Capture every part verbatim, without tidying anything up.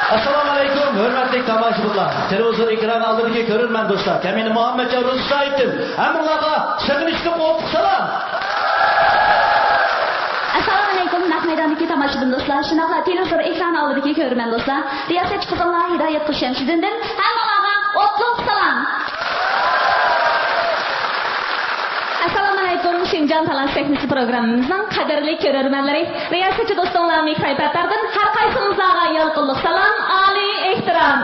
ئەسسالامۇ ئەلەيكۇم، ھۆرمەتلىك تاماشىبىنلار، تېلېۋىزور ئېكرانى ئالدىدىكى كۆرۈرمەن دوستلار، كەمىنە مۇھەممەتجان روزى سايىتتىن ھەممىڭلارغا سېغىنىشلىق ئوتلۇق سالام. ئەسسالامۇ ئەلەيكۇم، نەق مەيداندىكى تاماشىبىن دوستلار، شۇنداقلا تېلېۋىزور ئېكرانى ئالدىدىكى كۆرۈرمەن دوستلار، رىياسەتچى قىزىڭلار ھىدايەت قۇل شەمشىدىندىن ھەممىڭلارغا ئوتلۇق سالام. ئەسسالامۇ ئەلەيكۇم، شىنجاڭ تالانت سەھنىسى پروگراممىمىزنىڭ قەدىرلىك كۆرۈرمەنلىرى، رىياسەتچى دوستۇڭلار مىخائىل پەتتاردىن ھەر قايسىڭىزلارغا يالقۇنلۇق سالام، ئالىي ئېھتىرام.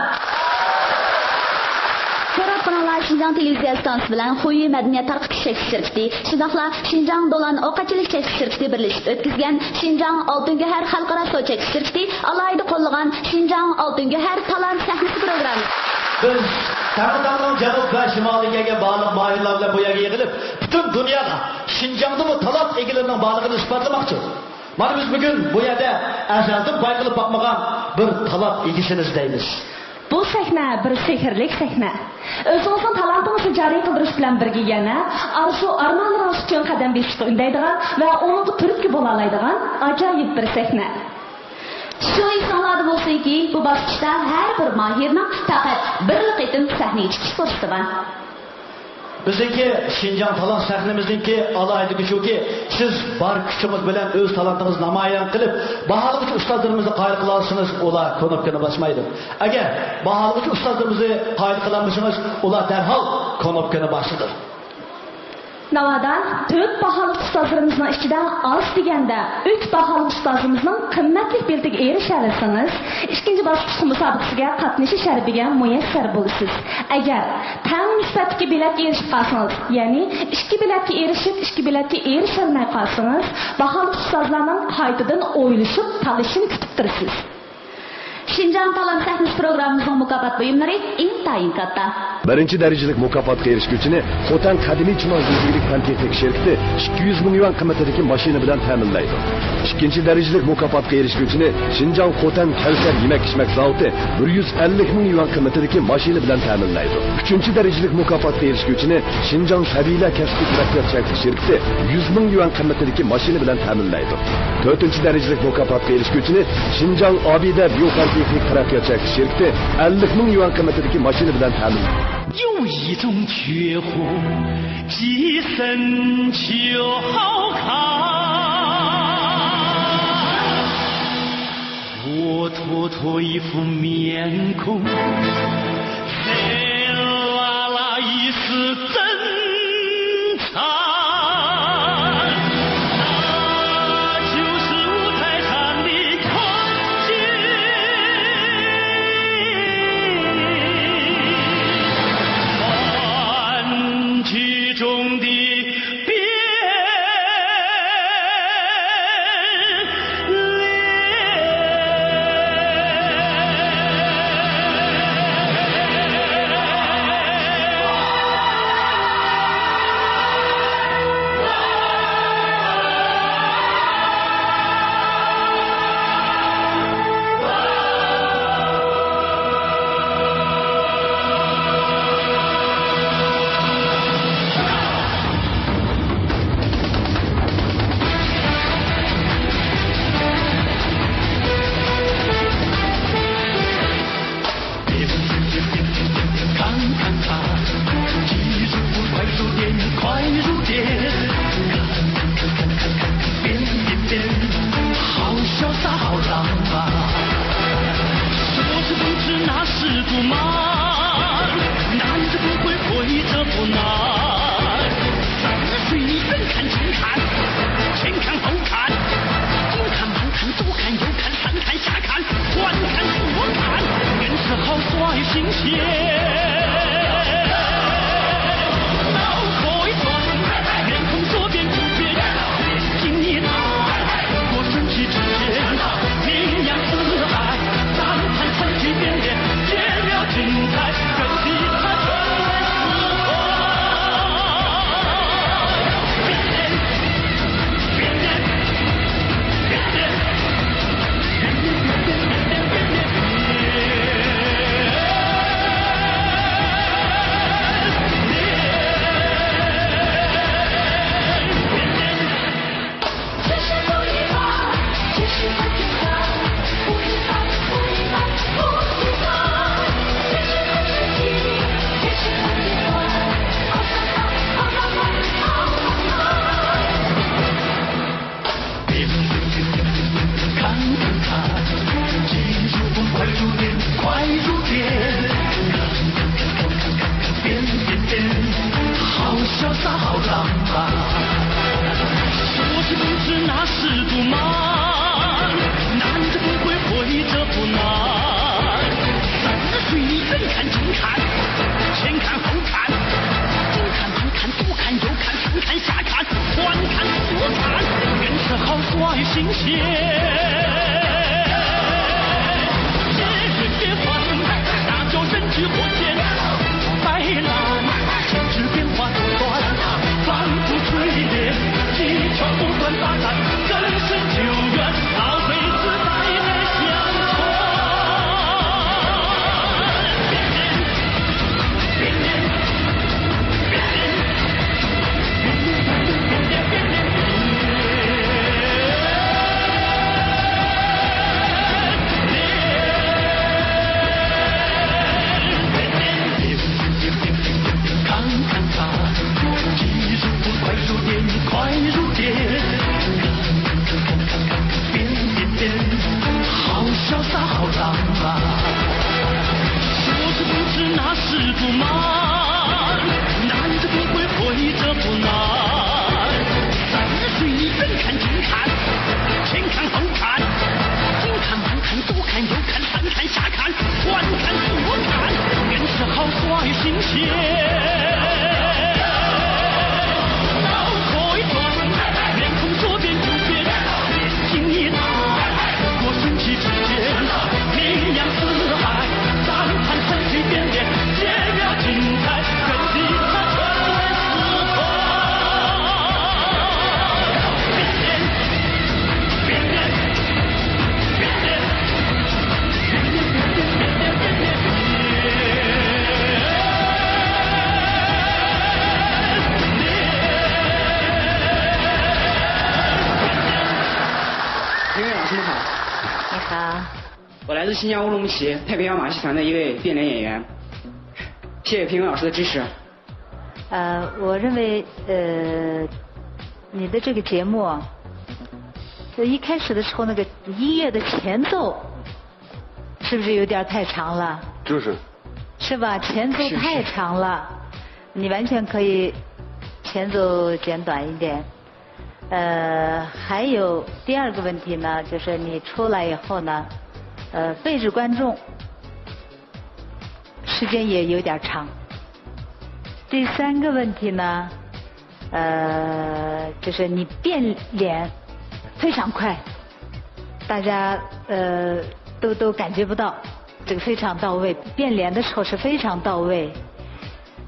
كۆرۈۋاتقىنىڭلار شىنجاڭ تېلېۋىزىيە ئىستانسىسى بىلەن خۇيى مەدەنىيەت تارقىتىش چەكلىك شىركىتى، شۇنداقلا شىنجاڭ دولان ئوقەتچىلىك چەكلىك شىركىتى بىرلىشىپ ئۆتكۈزگەن شىنجاڭ ئالتۇن گۆھەر خەلقئارا سوت چەكلىك شىركىتى ئالاھىدە قوللىغان شىنجاڭ ئالتۇن گۆھەر تالانت سەھنىسى پروگراممىسى. بىز تەڭرىتاغنىڭ جەنۇب ۋە شىمالىدىن كەلگەن بارلىق ماھىرلار بىلەن بۇ يەرگە يىغىلىپ، پۈتۈن دۇنياغا شىنجاڭدىمۇ تالانت ئىگىلىرىنىڭ بارلىقىنى ئىسپاتلىماقچى. مانا بىز بۈگۈن بۇ يەردە ئەزەلدىن بايقىلىپ باقمىغان بىر تالانت ئىگىسىنى ئىزدەيمىز. بۇ سەھنە بىر سېھىرلىك سەھنە. ئۆزىڭىزنىڭ تالانتىڭىزنى جارى قىلدۇرۇش بىلەن بىرگە يەنە ئارزۇ-ئارمانلىرىڭىز ئۈچۈن قەدەم بېسىشقا ئۈندەيدىغان ۋە ئۇنىڭغا تۈرتكە بولالايدىغان ئاجايىپ بىر سەھنە. شۇ ئېسىڭلاردا بولسۇنكى، بۇ باسقۇچتا ھەر بىر ماھىرنىڭ پەقەت بىرلا قېتىم سەھنىگە چىقىش پۇرسىتى بار. بىزنىڭكى شىنجاڭ تالانت سەھنىمىزنىڭكى ئالاھىدىلىكى شۇكى، سىز بار كۈچىڭىز بىلەن ئۆز تالانتىڭىزنى نامايان قىلىپ، باھالىغۇچى ئۇستازلىرىمىزنى قايىل قىلالىسىڭىز، ئۇلار كۇنۇپكىنى باسمايدۇ. ئەگەر باھالىغۇچى ئۇستازلىرىمىزنى قايىل قىلالمىسىڭىز، ئۇلار دەرھال كۇنۇپكىنى باسىدۇ. ناۋادا تۆت باھالىق ئۇستازلىرىمىزنىڭ ئىچىدە ئاز دېگەندە ئۈچ باھالىق ئۇستازىمىزنىڭ قىممەتلىك بېلىتىگە ئېرىشەلىسىڭىز، ئىككىنچى باسقۇچلۇق مۇسابىقىسىگە قاتنىشىش شەرىپىگە مۇيەسسەر بولىسىز. ئەگەر تەڭ نىسبەتتىكى بېلەتكە ئېرىشىپ قالسىڭىز، يەنى ئىككى بېلەتكە ئېرىشىپ، ئىككى بېلەتكە ئېرىشەلمەي قالسىڭىز، باھالىق ئۇستازلارنىڭ قايتىدىن ئويلىشىپ تالىشىشىنى كۈتۈپ تۇرىسىز. شىنجاڭ تالانت سەھنىسى پروگراممىمىزنىڭ مۇكاپات بۇيۇملىرى ئىنتايىن كاتتا. بىرىنچى دەرىجىلىك مۇكاپاتقا ئېرىشكۈچىنى خوتەن قەدىمىي چىماڭ يېزا ئىگىلىك پەن تېخنىكا شىركىتى ئىككى يۈز مىڭ يۈەن قىممىتىدىكى ماشىنا بىلەن تەمىنلەيدۇ. ئىككىنچى دەرىجىلىك مۇكاپاتقا ئېرىشكۈچىنى شىنجاڭ خوتەن كەۋسەر يېمەك-ئىچمەك زاۋۇتى بىر يۈز ئەللىك مىڭ يۈەن قىممىتىدىكى ماشىنا بىلەن تەمىنلەيدۇ. ئۈچىنچى دەرىجىلىك مۇكاپاتقا ئېرىشكۈچىنى شىنجاڭ سەبىيلەر كەسپىي تەرەققىيات شىركىتى يۈز مىڭ يۈەن قىممىتىدىكى ماشىنا بىلەن تەمىنلەيدۇ. تۆتىنچى دەرىجىلىك مۇكاپاتقا ئېرىشكۈچىنى شىنجاڭ ئابىدە بىيو پەن تېخنىك تەرەققىيات شىركىتى ئەللىك مىڭ يۈەن قىممىتىدىكى ماشىنا بىلەن تەمىنلەيدۇ. 有一种绝活，既生又好看。活脱脱一副面孔，黑啦啦一身新鲜。这人变化中，那叫人之火箭。白烂，政治变化不断，反复锤炼，一条不断发展，更胜救援，到位时代的乡村。评委老师你好。你好。我来自新疆乌鲁木齐太平洋马戏团的一位变脸演员，谢谢评委老师的支持。呃，我认为，呃，你的这个节目啊，就一开始的时候那个音乐的前奏，是不是有点儿太长了？就是。是吧？前奏太长了，你完全可以前奏剪短一点。呃，还有第二个问题呢，就是你出来以后呢，呃，背着观众时间也有点儿长。第三个问题呢，呃，就是你变脸非常快，大家，呃，都，都感觉不到，这个非常到位，变脸的时候是非常到位。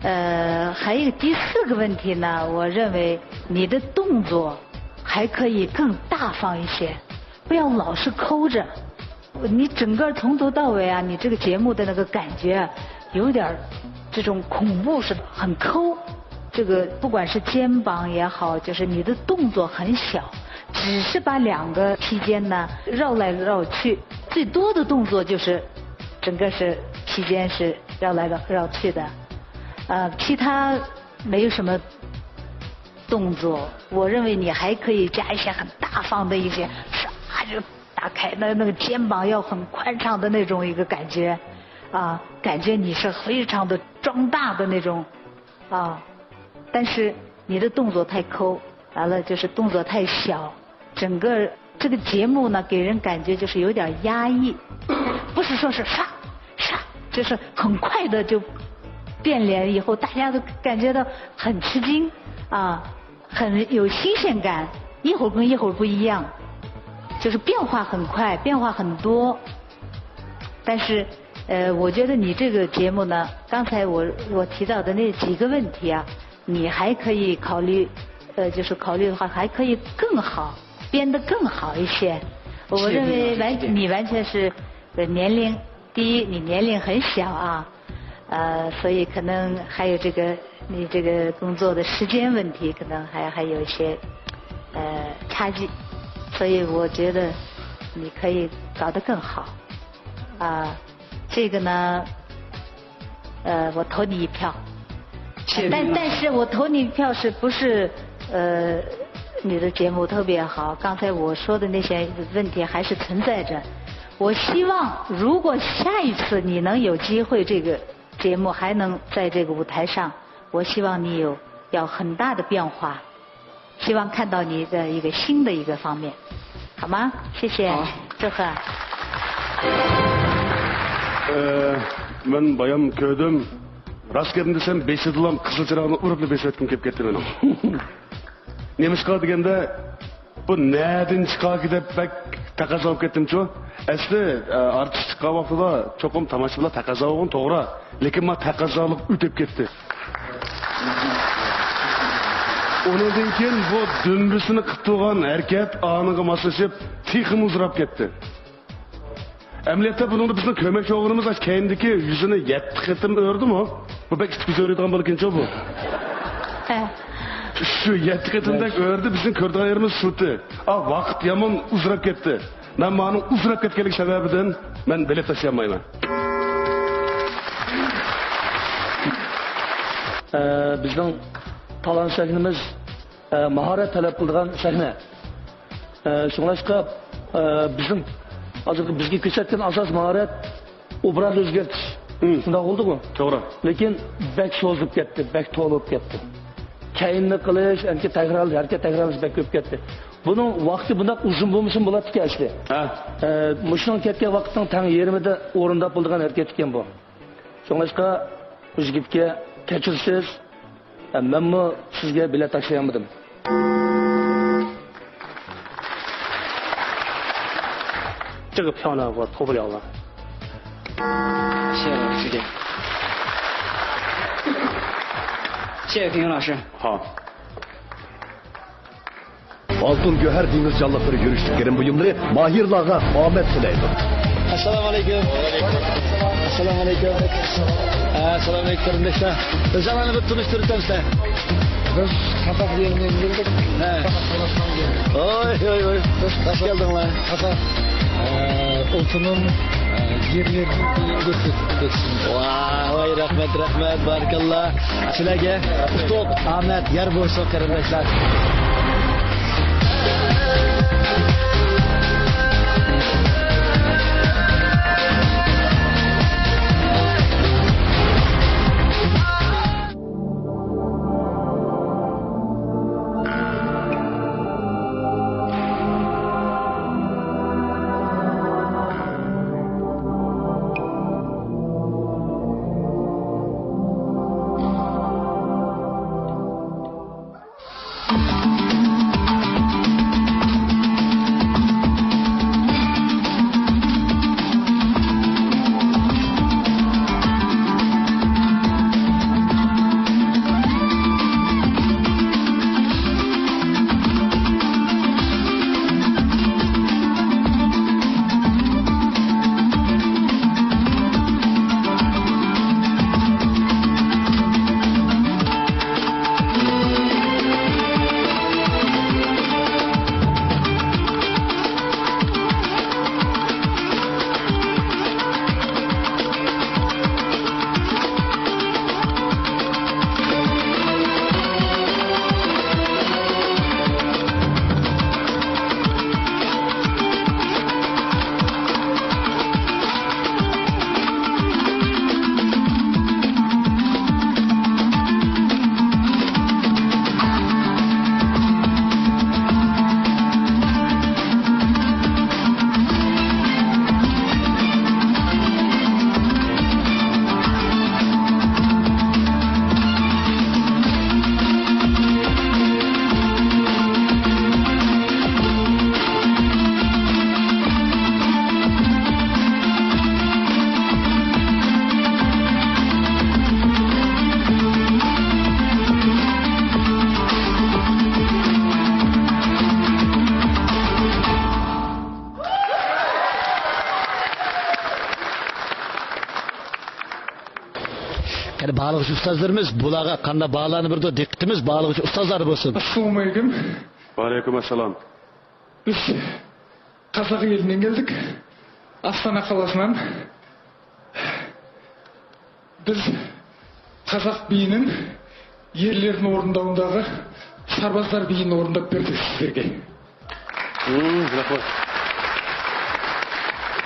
呃，还有第四个问题呢，我认为你的动作还可以更大方一些，不要老是抠着。你整个从头到尾啊，你这个节目的那个感觉啊，有点儿这种恐怖似的，很抠。这个不管是肩膀也好，就是你的动作很小，只是把两个披肩呢绕来绕去，最多的动作就是整个是披肩是绕来绕去的，呃，其他没有什么动作。我认为你还可以加一些很大方的一些，唰就打开，那，那个肩膀要很宽敞的那种一个感觉，啊，感觉你是非常的壮大的那种，啊，但是你的动作太抠，完了就是动作太小，整个这个节目呢，给人感觉就是有点压抑，不是说是唰唰，就是很快的就变脸以后，大家都感觉到很吃惊啊，很有新鲜感，一会儿跟一会儿不一样，就是变化很快，变化很多。但是，呃，我觉得你这个节目呢，刚才我，我提到的那几个问题啊，你还可以考虑，呃，就是考虑的话，还可以更好，编得更好一些。我认为完，谢谢李老师。你完全是，呃，年龄，第一，你年龄很小啊，呃，所以可能还有这个，你这个工作的时间问题，可能还，还有一些，呃，差距，所以我觉得你可以搞得更好，啊，这个呢，呃，我投你一票。谢谢。但，但是我投你一票是不是，呃，你的节目特别好？刚才我说的那些问题还是存在着。我希望，如果下一次你能有机会，这个节目还能在这个舞台上，我希望你有要很大的变化。 希望看到你的一个新的一个方面，好吗？谢谢。好。祝贺。 ئە، مەن بايام كۆردۈم. راست گەپنى دېسەم، بېشىدىلا قىزىل چىراغنى ئۇرۇپلا بېسىۋەتكۈم كېلىپ كەتتى مېنىڭ. نېمىشقا دېگەندە، بۇ نەدىن چىقاركى دەپ بەك تەقەززا بولۇپ كەتتىمچۇ؟ ئەسلى، ئە، ئارتىس چىققان ۋاقتىدا چوقۇم تاماشىبىنلار تەقەززا بولغىنى توغرا. لېكىن مانا تەقەززالىق ئۆتۈپ كەتتى. ئۇنىڭدىن كېيىن بۇ دۈمبىسىنى قىلىپ تۇرغان ھەرىكەت ئانىڭغا ماسلىشىپ تېخىمۇ ئۇزىراپ كەتتى. ئەمەلىيەتتە بۇنىڭدا بىزنىڭ كۆرمەكچى بولغىنىمىز ئاشۇ كەينىدىكى يۈزىنى يەتتە قېتىم ئۆردىمۇ؟ بۇ بەك ئىتتىك يۈز ئۆرۈيدىغان بولىدىكەنچۇ بۇ؟ ھە. شۇ يەتتە قېتىمدەك ئۆردى، بىزنىڭ كۆرىدىغان يېرىمىز شۇتى. ئا، ۋاقىت يامان ئۇزىراپ كەتتى. مەن مانىڭ ئۇزىراپ كەتكەنلىكى سەۋەبىدىن مەن بېلەت تاشلىيالمايمەن. ئە، بىزنىڭ تالانت سەھنىمىز، ئە، ماھارەت تەلەپ قىلىدىغان سەھنە. ئە، شۇڭلاشقا، ئە، بىزنىڭ ھازىرقى بىزگە كۆرسەتكەن ئاساسىي ماھارەت ئوبرازنى ئۆزگەرتىش. مم. شۇنداق بولدىغۇ؟ توغرا. لېكىن بەك سوزۇلۇپ كەتتى، بەك تولا بولۇپ كەتتى. كەينىنى قىلىش، ئەنكى تەكرارلاش، ھەرىكەت تەكرارلاش بەك كۆپ كەتتى. بۇنىڭ ۋاقتى بۇنداق ئۇزۇن بولمىسىمۇ بولاتتىكەن ئەسلى. ھە. ئە، مۇشۇنىڭ كەتكەن ۋاقىتنىڭ تەڭ يېرىمىدە ئورۇنداپ بولىدىغان ھەرىكەت ئىكەن بۇ. شۇڭلاشقا بۇ يىگىتكە كەچۈرسىز، ئە، مەنمۇ سىزگە بېلەت تاشلىيالمىدىم. 这个漂亮，我脱不了了。谢谢老师指点。谢谢平平老师。好。 ئالتۇن گۆھەر دېڭىز جانلىقلىرى يۈرۈشلۈك گىرىم بۇيۇملىرى ماھىرلارغا ئامەت تىلەيدۇ. ئەسسالامۇ ئەلەيكۇم. ئەسسالامۇ ئەلەيكۇم. ئەسسالامۇ ئەلەيكۇم قېرىنداشلار. ئۆزۈڭلارنى بىر تونۇشتۇرۇپ ئۆتەمسىلەر؟ بىز قازاق ئېلىدىن كەلدۇك. ھە. قازاق تالاشقان كەلدۇك. ۋاي، ۋاي، ۋاي. بىز قازاق. خۇش كەلدىڭلار. قازاق، ئە، ئۇلتۇنۇم، ئە، يېرىنى كۆرسىتىپ كەتسۇن. ۋاي، ۋاي، رەھمەت، رەھمەت، بارىكاللا. سىلەرگە ئۇتۇق، ئامەت يار بولسۇن، قېرىنداشلار. قېنى، باھالىغۇچى ئۇستازلىرىمىز، بۇلارغا قانداق باھالارنى بېرىدۇ؟ دىققىتىمىز باھالىغۇچى ئۇستازلاردا بولسۇن. ئەسسالامۇ ئەلەيكۇم. ۋەئەلەيكۇم ئەسسالام. بىز قازاق ئېلىدىن كەلدۇك. ئاستانا قالىسىنىڭ. بىز قازاق بىيىنىڭ يەرلىرىنى ئورۇنداۋىدىغان ساربازلار بىيىنى ئورۇنداپ بەردۇق سىزلەرگە. ھىم، رەھمەت.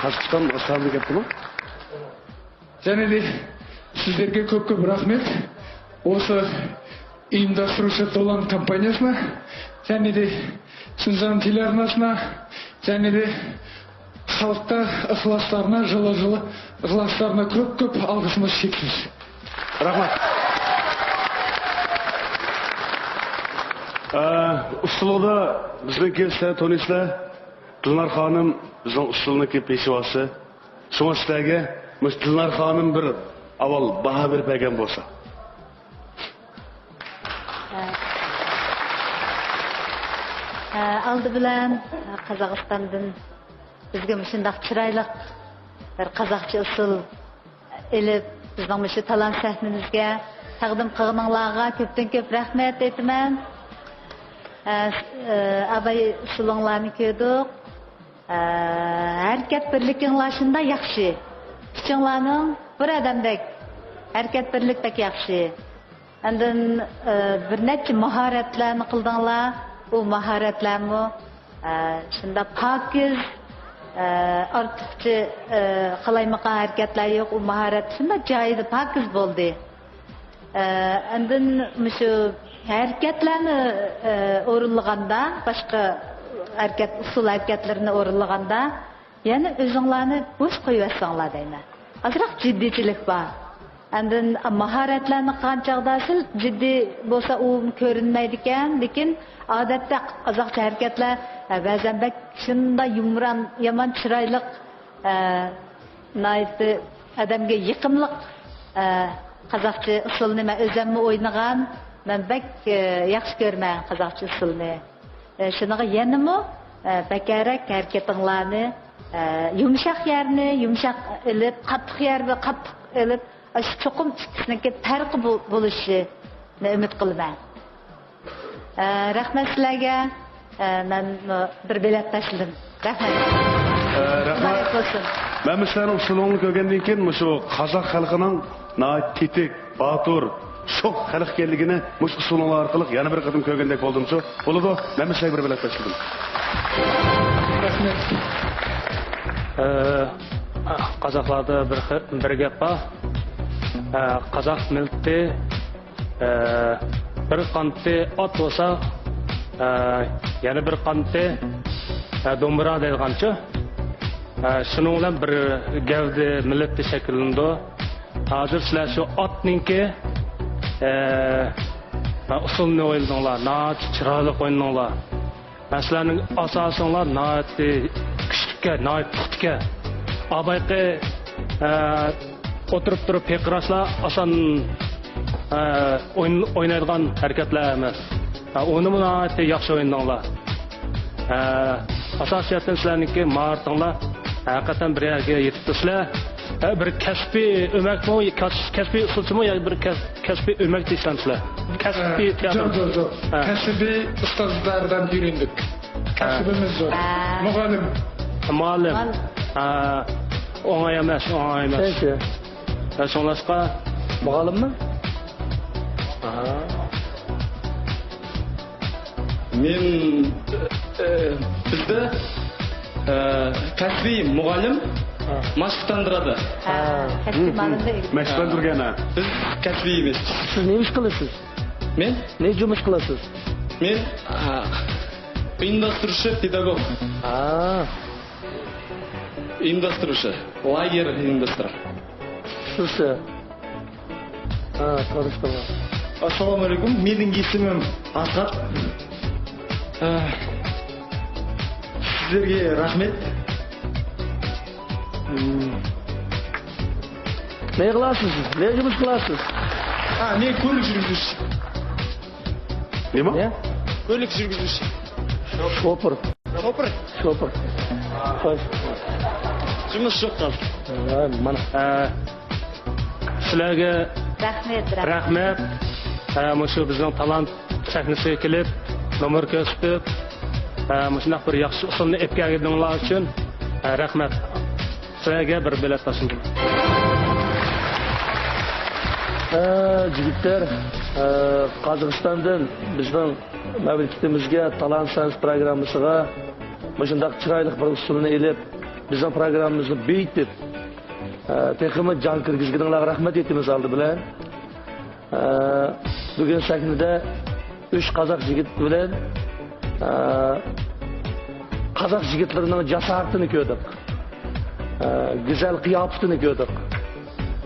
قازاقىستان ئاستانىدىن كەپتىمۇ؟ جان ئىدى، سىزلەرگە كۆپ-كۆپ رەھمەت. ئۇسى ئۇيۇمداشلىشىپ دولان كومپانىيىسىنى، جان ئىدى، شىنجاڭ تېلېئارناسىنى، جان ئىدى، خەلققە ئىخلاسلارنى، جىللىق ئىخلاسلارنى كۆپ-كۆپ ئالغىشىمىز شەكسىز. رەھمەت. ئە، ئۇسسۇلغا بىزنىڭكى سىلەر تونۇيسىلەر، دىلنار خانىم بىزنىڭ ئۇسسۇلنىڭكى پېشۋاسى. شۇڭا سىلەرگە مۇشۇ دىلنار خانىم بىر ئاۋۋال باھا بېرىپ بەرگەن بولسا. ئە، ئە، ئالدى بىلەن، ئە، قازاقىستاندىن بىزگە مۇشۇنداق چىرايلىق بىر قازاقچە ئۇسسۇل ئېلىپ، بىزنىڭ مۇشۇ تالانت سەھنىمىزگە تەقدىم قىلغىنىڭلارغا كۆپتىن كۆپ رەھمەت ئېيتىمەن. ئە، ئە، ئاباي ئۇسسۇلۇڭلارنى كۆردۇق. ئە، ھەرىكەت بىرلىكىڭلار شۇنداق ياخشى. ئۈچۈڭلارنىڭ بىر ئادەمدەك ھەرىكەت بىرلىك بەك ياخشى. ئاندىن، ئە، بىر نەچچە ماھارەتلەرنى قىلدىڭلار. ئۇ ماھارەتلەرمۇ، ئە، شۇنداق پاكىز، ئە، ئارتۇقچە، ئە، قالايمىقان ھەرىكەتلەر يوق. ئۇ ماھارەت شۇنداق جايىدا پاكىز بولدى. ئە، ئاندىن مۇشۇ ھەرىكەتلەرنى، ئە، ئورۇنلىغاندا، باشقا ھەرىكەت، ئۇسسۇل ھەرىكەتلىرىنى ئورۇنلىغاندا، يەنە ئۆزۈڭلارنى بوش قويۇۋەتسەڭلار دەيمەن. ئازراق جىددىيچىلىك بار. ئاندىن ماھارەتلەرنى قىلغان چاغدا سەل جىددىي بولسا ئۇ كۆرۈنمەيدىكەن، لېكىن ئادەتتە قازاقچە ھەرىكەتلەر، ئە، بەزەن بەك شۇنداق يۇمران، يامان چىرايلىق، ئە، ناھايىتى ئادەمگە يېقىملىق، ئە، قازاقچە ئۇسسۇلنى مەن ئۆزۈممۇ ئوينىغان. مەن بەك، ئە، ياخشى كۆرىمەن قازاقچە ئۇسسۇلنى. ئە، شۇنىڭغا يەنىمۇ، ئە، بەكرەك ھەرىكىتىڭلارنى، ئە، يۇمشاق يەرنى يۇمشاق ئېلىپ، قاتتىق يەرنى قاتتىق ئېلىپ، ئاشۇ چوقۇم ئىككىسىنىڭكى پەرقى بو-، بولۇشىنى ئۈمىد قىلىمەن. ئە، رەھمەت سىلەرگە. ئە، مەن بىر بېلەت تاشلىدىم. رەھمەت. ئە، رەھمەت. مۇبارەك بولسۇن. مەن سىلەرنىڭ ئۇسسۇلۇڭلارنى كۆرگەندىن كېيىن، مۇشۇ قازاق خەلقىنىڭ ناھايىتى تېتىك، باتۇر، شوخ خەلق ئىكەنلىكىنى مۇشۇ ئۇسسۇلۇڭلار ئارقىلىق يەنە بىر قېتىم كۆرگەندەك بولدۇمچۇ؟ بولىدۇ، مەن سىلەرگە بىر بېلەت تاشلىدىم. رەھمەت. ئە، قازاقلاردا بىر خى-، بىر گەپ بار. ئە، قازاق مىللىتى، ئە، بىر قانىتى ئات بولسا، ئە، يەنە بىر قانىتى، ئە، دومبۇرا دەيدىغانچۇ. ئە، شۇنىڭ بىلەن بىر گەۋدە مىللىتى شەكىللىنىدۇ. ھازىر سىلەر شۇ ئاتنىڭكى، ئە، ئۇسسۇلىنى ئوينىدىڭلار، ناھايىتى چىرايلىق ئوينىدىڭلار. مەن سىلەرنىڭ ئاساسىڭلار ناھايىتى كۈچلۈككەن، ناھايىتى پۇختىكەن. ئابايقى، ئە، ئولتۇرۇپ تۇرۇپ پىرقىراشلار ئاسان، ئە، ئوين-، ئوينايدىغان ھەرىكەتلەر ئەمەس. ئە، ئۇنىمۇ ناھايىتى ياخشى ئوينىدىڭلار. ئە، ئاساسىي جەھەتتىن سىلەرنىڭكى ماھارىتىڭلار ھەقىقەتەن بىر يەرگە يېتىپتۇ سىلەر. ئە، بىر كەسپىي ئۆمەكمۇ، كەس-، كەسپىي ئۇسسۇلچىمۇ يا بىر كەس-، كەسپىي ئۆمەك دېيسەن سىلەر. كەسپىي ئە، تىياتىر. جوق، جوق، جوق. ئە. كەسپىي ئۇستازلاردىن ئۆگەندۇق. ئە. كەسپىمىز زور. ئە. مۇغەللىم. مۇئەللىم. مۇئەللىم. ئە، ئوڭاي ئەمەس، ئوڭاي ئەمەس. شۇنچە. ئە، شۇڭلاشقا. مۇغەللىممۇ؟ ئە. مەن، ئە، بىزدە، ئە، كەسپىي مۇغەللىم ھە. مەشىقلاندۇرىدۇ. ھە، كەسپىي مۇغەللىم. مەشىقلاندۇرغان، ھە. بىز كەسپىي ئەمەس. سىز نېمە ئىش قىلىسىز؟ مەن؟ نە جۇمۇش قىلىسىز؟ مەن، ئە، ئۇيۇمداشتۇرۇشچى پېداگوگ. ھە. ئۇيۇمداشتۇرۇشچى. لاگېر ئۇيۇمداشتۇرۇش. سىز ھە، تونۇشتۇرۇڭ. ئەسسالامۇ ئەلەيكۇم، مېنىڭ ئىسمىم ئاسقار. ئە، سىزلەرگە رەھمەت. مم. نە قىلاسىز سىز؟ نە جۇمۇش قىلاسىز؟ ھە، مەن كۆللېك جۈرگۈزگۈچىسى. نېمە؟ نە؟ كۆللېك جۈرگۈزگۈچىسى. شوپۇر. شوپۇر. شوپۇر. خوش. جۇمۇش يوق قالدى. ۋاي، مانا. ئە، سىلەرگە رەھمەت، رەھمەت. رەھمەت. ئە، مۇشۇ بىزنىڭ تالانت سەھنىسىگە كېلىپ، نومۇر كۆرسىتىپ، ئە، مۇشۇنداق بىر ياخشى ئۇسسۇلنى ئېلىپ كەلگىنىڭلار ئۈچۈن، ئە، رەھمەت. سىلەرگە بىر بېلەت تاشلىدىم. ئە، جىگىتلەر، ئە، قازاقىستاندىن بىزنىڭ مەملىكىتىمىزگە تالانت سەھنىسى پروگراممىسىغا مۇشۇنداق چىرايلىق بىر ئۇسسۇلنى ئېلىپ، بىزنىڭ پروگراممىمىزنى بېيىتىپ، ئە، تېخىمۇ جان كىرگۈزگىنىڭلارغا رەھمەت ئېيتىمىز ئالدى بىلەن. ئە، بۈگۈن سەھنىدە ئۈچ قازاق يىگىت بىلەن، ئە، قازاق يىگىتلىرىنىڭ جاسارىتىنى كۆردۇق. ئە، گۈزەل قىياپىتىنى كۆردۇق.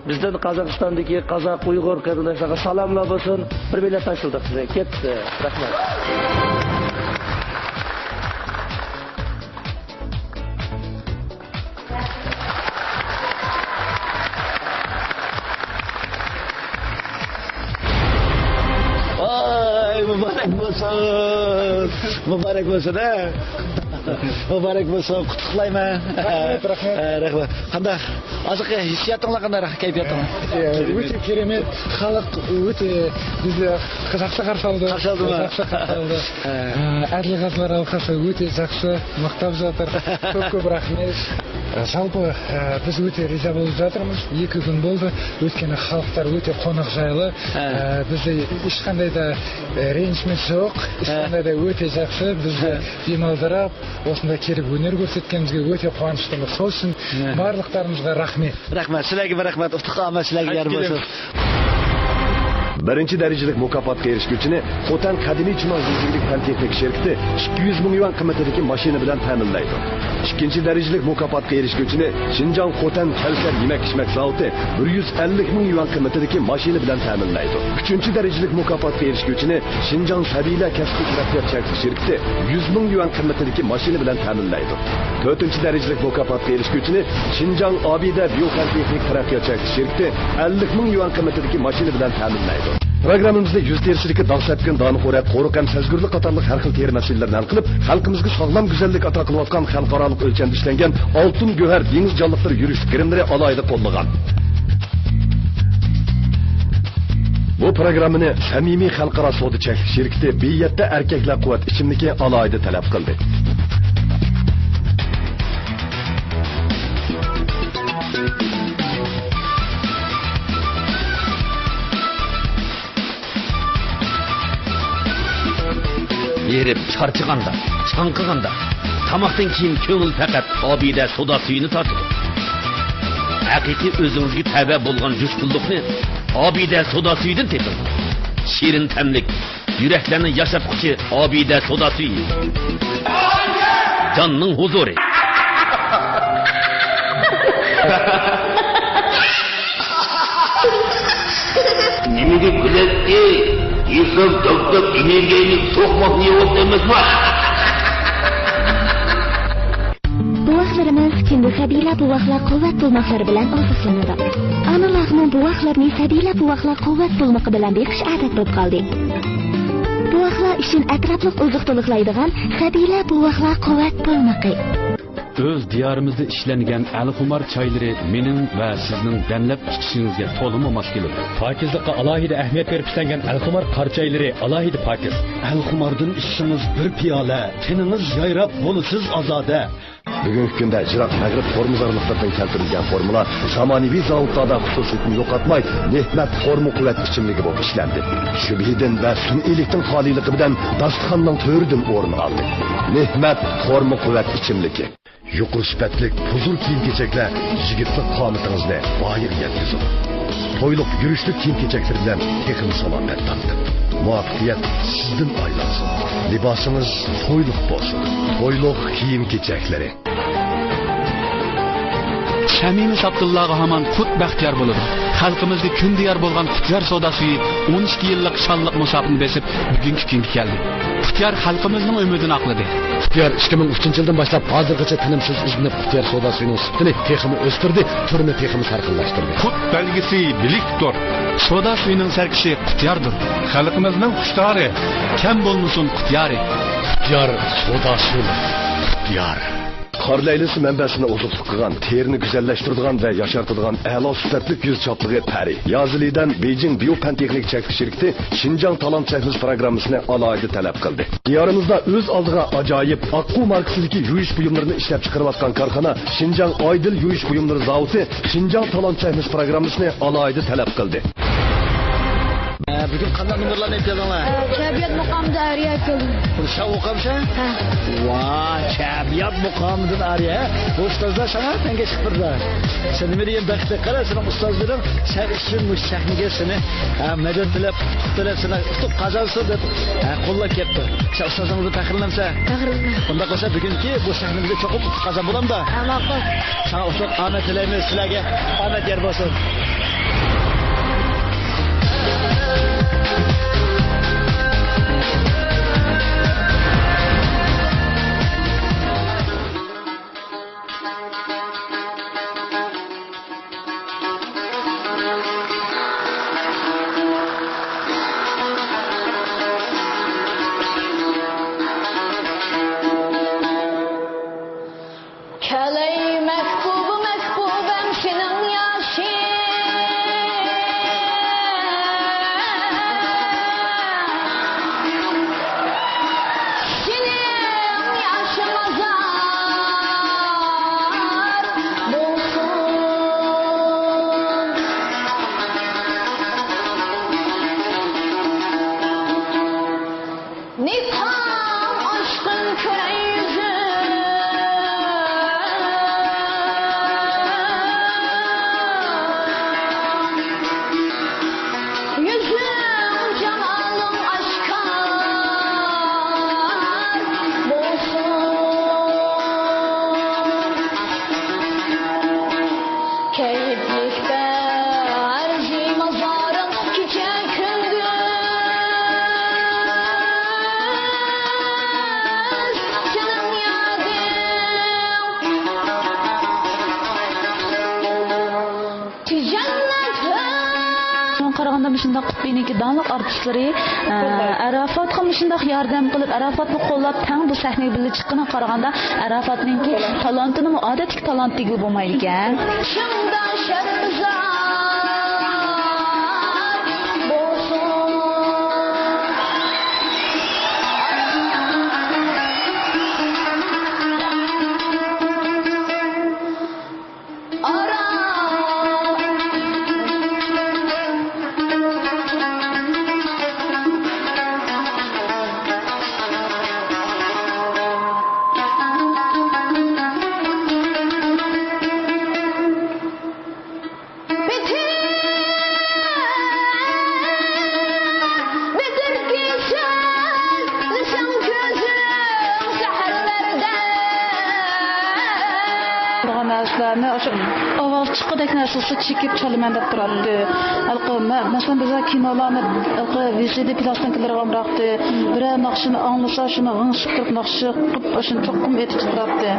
بىزدىن قازاقىستاندىكى قازاق، ئۇيغۇر قېرىنداشلارغا سالاملار بولسۇن. بىر بېلەت تاشلىدۇق سىزگە. كەتتى. رەھمەت. مۇبارەك بولسۇن، ھە؟ مۇبارەك بولسۇن، قۇتلۇقلايمەن. رەھمەت، رەھمەت. ھە، رەھمەت. قانداق؟ ھازىرقى ھېسسىياتىڭلار قانداق؟ كەيپىياتىڭلار؟ ئە، ئۆتە كېرەمەت. خەلق ئۆتە بىزنى ياخشى قارشى ئالدى. قارشى ئالدىمۇ؟ ياخشى قارشى ئالدى. ھە. ئە، ئەدىل غەزلەر ھالقىسى ئۆتە ياخشى ماختاپ زاتلار. كۆپ كۆپ رەھمەت. Жалпы, ә, біз өте риза болып жатырмыз. Екі күн болды. Өйткені халықтар өте қонақжайлы. Ә, бізде ешқандай да, ә, ренжімес жоқ. Ешқандай да өте жақсы. Бізді демалдырып, осында келіп өнер көрсеткенімізге өте қуаныштымыз. Сол үшін барлықтарыңызға рахмет. Рахмет. Сілерге рахмет. Ыстыққа аман сілерге яр болсын. Birinchi darajalik mukofotga erishguvchini Xotan qadimiy chinoy yuzligilik fan texnik sherkiti ikki yuz ming yuan qimmatidagi mashina bilan ta'minlaydi. Ikkinchi darajalik mukofotga erishguvchini Shinjang Xotan Kawsar yemak-ichmak zavodi bir yuz ellik ming yuan qimmatidagi mashina bilan ta'minlaydi. Uchinchi darajalik mukofotga erishguvchini Shinjang Sabila kasbiy taraqqiyot chekligi sherkiti yuz ming yuan qimmatidagi mashina bilan ta'minlaydi. To'rtinchi darajalik mukofotga erishguvchini Shinjang Obida biofan texnik taraqqiyot chekligi sherkiti ellik ming yuan qimmatidagi mashina bilan ta'minlaydi. Programmamizda yuz terishilikka dog' sepgan dona xo'rak, qo'riq ham sezgurlik qatorliq har xil teri masalalarini hal qilib, xalqimizga sog'lom go'zallik ato qilayotgan xalqaroliq o'lchamda ishlangan Oltin Go'har dengiz jonliqlari yurish grimlari alohida qo'llagan. Bu programmani Samimiy xalqaro savdo cheklik sherkiti B yetti erkaklar quvvat ichimligi alohida talab qildi. ھېرىپ، چارچىغاندا، چاڭقىغاندا، تاماقتىن كېيىن كۆڭۈل پەقەت ئابىدە سودا سۈيىنى تارتىدۇ. ھەقىقىي ئۆزىڭىزگە تەۋە بولغان جۇشقۇنلۇقنى ئابىدە سودا سۈيىدىن تېپىڭ. شېرىن تەملىك، يۈرەكلەرنى ياشارتقۇچى ئابىدە سودا سۈيى. جاننىڭ ھۇزۇرى. نېمىگە كۈلەتتى؟ ئىنسان داپ-داپ ئېنېرگىيەنى سوقماق نېمە ئەمەسمۇ؟ بوۋاقلىرىمىز كۈندە سەبىيلەر بوۋاقلار قۇۋۋەت بولماقلىرى بىلەن ئوزۇقلىنىدۇ. ئانىلارمۇ بوۋاقلارنى سەبىيلەر بوۋاقلار قۇۋۋەت بولمىقى بىلەن بېقىش ئادەت بولۇپ قالدى. بوۋاقلار ئۈچۈن ئەتراپلىق ئوزۇق-تولۇقلايدىغان سەبىيلەر بوۋاقلار قۇۋۋەت بولمىقى. ئۆز دىيارىمىزدا ئىشلەنگەن ئەلخۇمار چايلىرى مېنىڭ ۋە سىزنىڭ دەملەپ ئىچىشىڭىزگە تولىمۇ ماس كېلىدۇ. پاكىزلىققا ئالاھىدە ئەھمىيەت بېرىپ ئىشلەنگەن ئەلخۇمار قارا چايلىرى ئالاھىدە پاكىز. ئەلخۇماردىن ئىچسىڭىز بىر پىيالە، تېنىڭىز يايراپ بولىسىز ئازادە. بۈگۈنكى كۈندە يىراق مەغرىب خورمىزارلىقلىرىدىن كەلتۈرۈلگەن خورمىلار زامانىۋى زاۋۇتلاردا خۇسۇسىيىتىنى يوقاتماي، نېمەت خورما قۇۋۋەت ئىچىملىكى بولۇپ ئىشلەندى. شۈبھىدىن ۋە سۈنئىيلىكتىن خالىيلىقى بىلەن داستىخاننىڭ تۆرىدىن ئورۇن ئالدى. نېمەت خورما قۇۋۋەت ئىچىملىكى. يۇقىرى سۈپەتلىك پۇزۇر كىيىم-كېچەكلەر يىگىتلىك قامىتىڭىزنى بايىغا يەتكۈزىدۇ. تويلۇق يۈرۈشلۈك كىيىم-كېچەكلىرى بىلەن تېخىمۇ سالامەت تارتىڭ. مۇۋەپپەقىيەت سىزدىن ئايلانسۇن. لىباسىڭىز تويلۇق بولسۇن. تويلۇق كىيىم-كېچەكلىرى. سەمىمىي ساپتىللارغا ھامان قۇت بەختىيار بولىدۇ. خەلقىمىزگە كۈندە يار بولغان قۇتيار سودا سۈيى ئون ئىككى يىللىق شانلىق مۇساپىنى بېسىپ، بۈگۈنكى كۈنگە كەلدى. قۇتيار خەلقىمىزنىڭ ئۈمىدىنى ئاقلىدى. قۇتيار ئىككى مىڭ ئۈچىنچى يىلدىن باشلاپ ھازىرغىچە تىنىمسىز ئىزدىنىپ، قۇتيار سودا سۈيىنىڭ سۈپىتىنى تېخىمۇ ئۆستۈردى، تۈرىنى تېخىمۇ سەرخىللاشتۇردى. قۇت بەلگىسى بىلىكتۇر. سودا سۈيىنىڭ سەركىشى قۇتياردۇر. خەلقىمىزنىڭ قۇشتارى. كەم بولمىسۇن قۇتيارى. قۇتيار سودا سۈيى. قۇتيار. قار لەيلىسى مەنبەسىنى ئوزۇقلۇق قىلغان، تېرىنى گۈزەللەشتۈرىدىغان ۋە ياشارتىدىغان ئەلا سۈپەتلىك يۈز چاپلىقى پەرى. يازىلىدەن بېيجىڭ بىيو پەن تېخنىك چەكلىك شىركىتى شىنجاڭ تالانت چەكلىمىسى پىروگراممىسىنى ئالاھىدە تەلەپ قىلدى. دىيارىمىزدا ئۆز ئالدىغا ئاجايىپ ئاققۇ ماركىسىدىكى يۇيۇش بۇيۇملىرىنى ئىشلەپچىقىرىۋاتقان كارخانا شىنجاڭ ئايدىل يۇيۇش بۇيۇملىرى زاۋۇتى شىنجاڭ تالانت چەكلىمىسى پىروگراممىسىنى ئالاھىدە تەلەپ قىلدى. ئە، بۈگۈن قانداق نومۇرلارنى ئېيتىپ كەلدىڭلار؟ ئە، كەبىيات مۇقامىدا ئارىيە ئېيتىپ كەلدىم. بۇنى سەن ئوقۇمسەن؟ ھە. ۋاي، كەبىيات مۇقامىدىن ئارىيە. بۇ ئۇستازلار ساڭا تەڭگە چىقىپ تۇرىدۇ. سەن نېمە دېگەن بەختلىك. قارا، سېنىڭ ئۇستازلىرىڭ سەن ئۈچۈن مۇشۇ سەھنىگە سېنى، ھە، مەدەت تىلەپ، ئۇتۇق تىلەپ، سېنى ئۇتۇق قازانسۇن دەپ، ھە، قوللاپ كەپتۇ. سەن ئۇستازىڭىزدىن پەخىرلىنەمسەن؟ پەخىرلىنىمەن. ئۇنداق بولسا بۈگۈنكى بۇ سەھنىمىزدە چوقۇم ئۇتۇق قازان بولامدا؟ ھە، ماقۇل. ساڭا ئۇتۇق، ئامەت تىلەيمىز، سىلەرگە ئامەت يار بولسۇن. مۇشۇنداق قۇتبىنىڭكى داڭلىق ئارتىسلىرى، ئە، ئاراپاتقا مۇشۇنداق ياردەم قىلىپ، ئاراپاتنى قوللاپ، تەڭ بۇ سەھنىگە بىللە چىققىنىغا قارىغاندا، ئاراپاتنىڭكى تالانتىنىمۇ ئادەتتىكى تالانتتىكىگە بولمايدىكەن. شۇنداق شەرمىزار بولسۇن. تۇرغان نەرسىلەرنى، ئاشۇ ئاۋاز چىققۇدەك نەرسە بولسا چېكىپ چالىمەن دەپ تۇراتتى. ھېلىقى مە-، مەسىلەن، بىزلەر كىنولارنى ھېلىقى ۋى سى دى پىلاستىنكىلىرىغا ئامراقتى. بىرەر ناخشىنى ئاڭلىسا، شۇنى غىڭشىپ تۇرۇپ ناخشا قىلىپ، شۇنى چوقۇم ئېيتىپ تۇراتتى.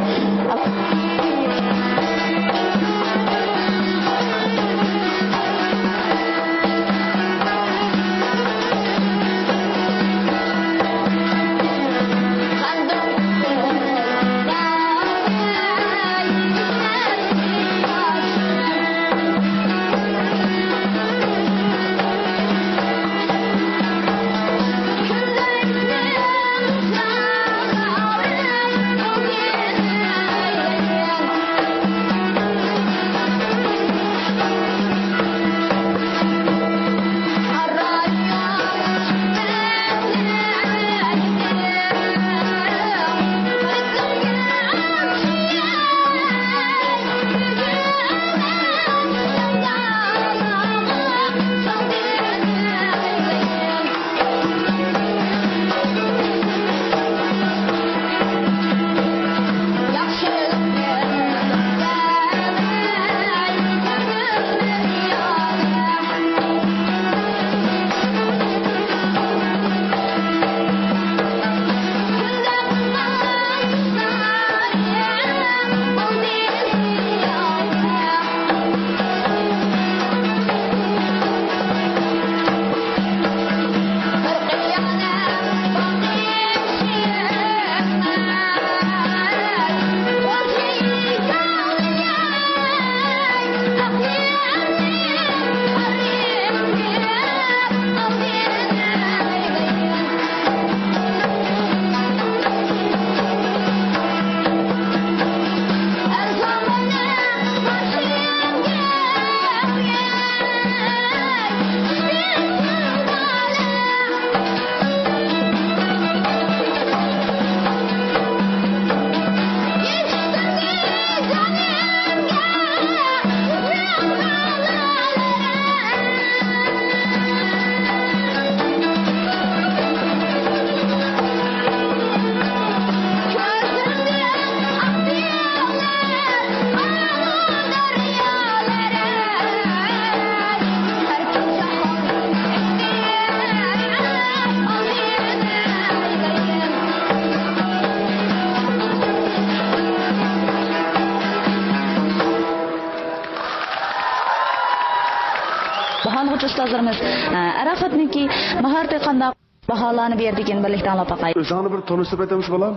باھالىغۇچى ئۇستازلىرىمىز، ئە، ئاراپاتنىڭكى ماھارىتى قانداق؟ باھالارنى بۇ يەردىكىن بىرلىكتە ئاڭلاپ باقايلى. ئۆزۈڭنى بىر تونۇشتۇرۇپ ئۆتەمسىز، بالام؟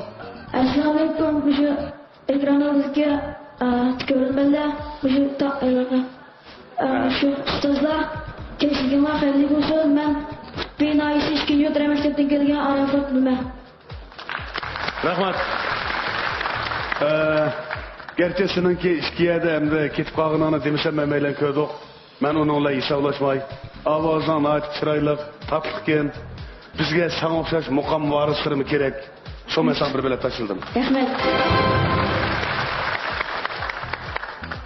ئەسسالامۇئەلەيكۇم، مۇشۇ ئېكران ئالدىدىكى، ئە، كۆرۈرمەنلەر، مۇشۇ تا-، ئە، ئە، شۇ ئۇستازلار، كەچلىكىڭلار خەيرلىك بولسۇن. مەن قۇتبى ناھىيەسى ئىككىنچى يول رەمەت كەنتىدىن كەلگەن ئاراپات بولىمەن. رەھمەت. ئە، گەرچە سېنىڭكى ئىككى يەردە ئەمدى كېتىپ قالغىنىڭنى دېمىسەم، ھەممەيلەن كۆردۇق. مەن ئۇنىڭ بىلەن ھېسابلاشماي. ئاۋازىڭ ناھايىتى چىرايلىق، تاتلىقكەن. بىزگە ساڭا ئوخشاش مۇقام ۋارىسلىرىمۇ كېرەك. شۇ مەن ساڭا بىر بېلەت تاشلىدىم. رەھمەت.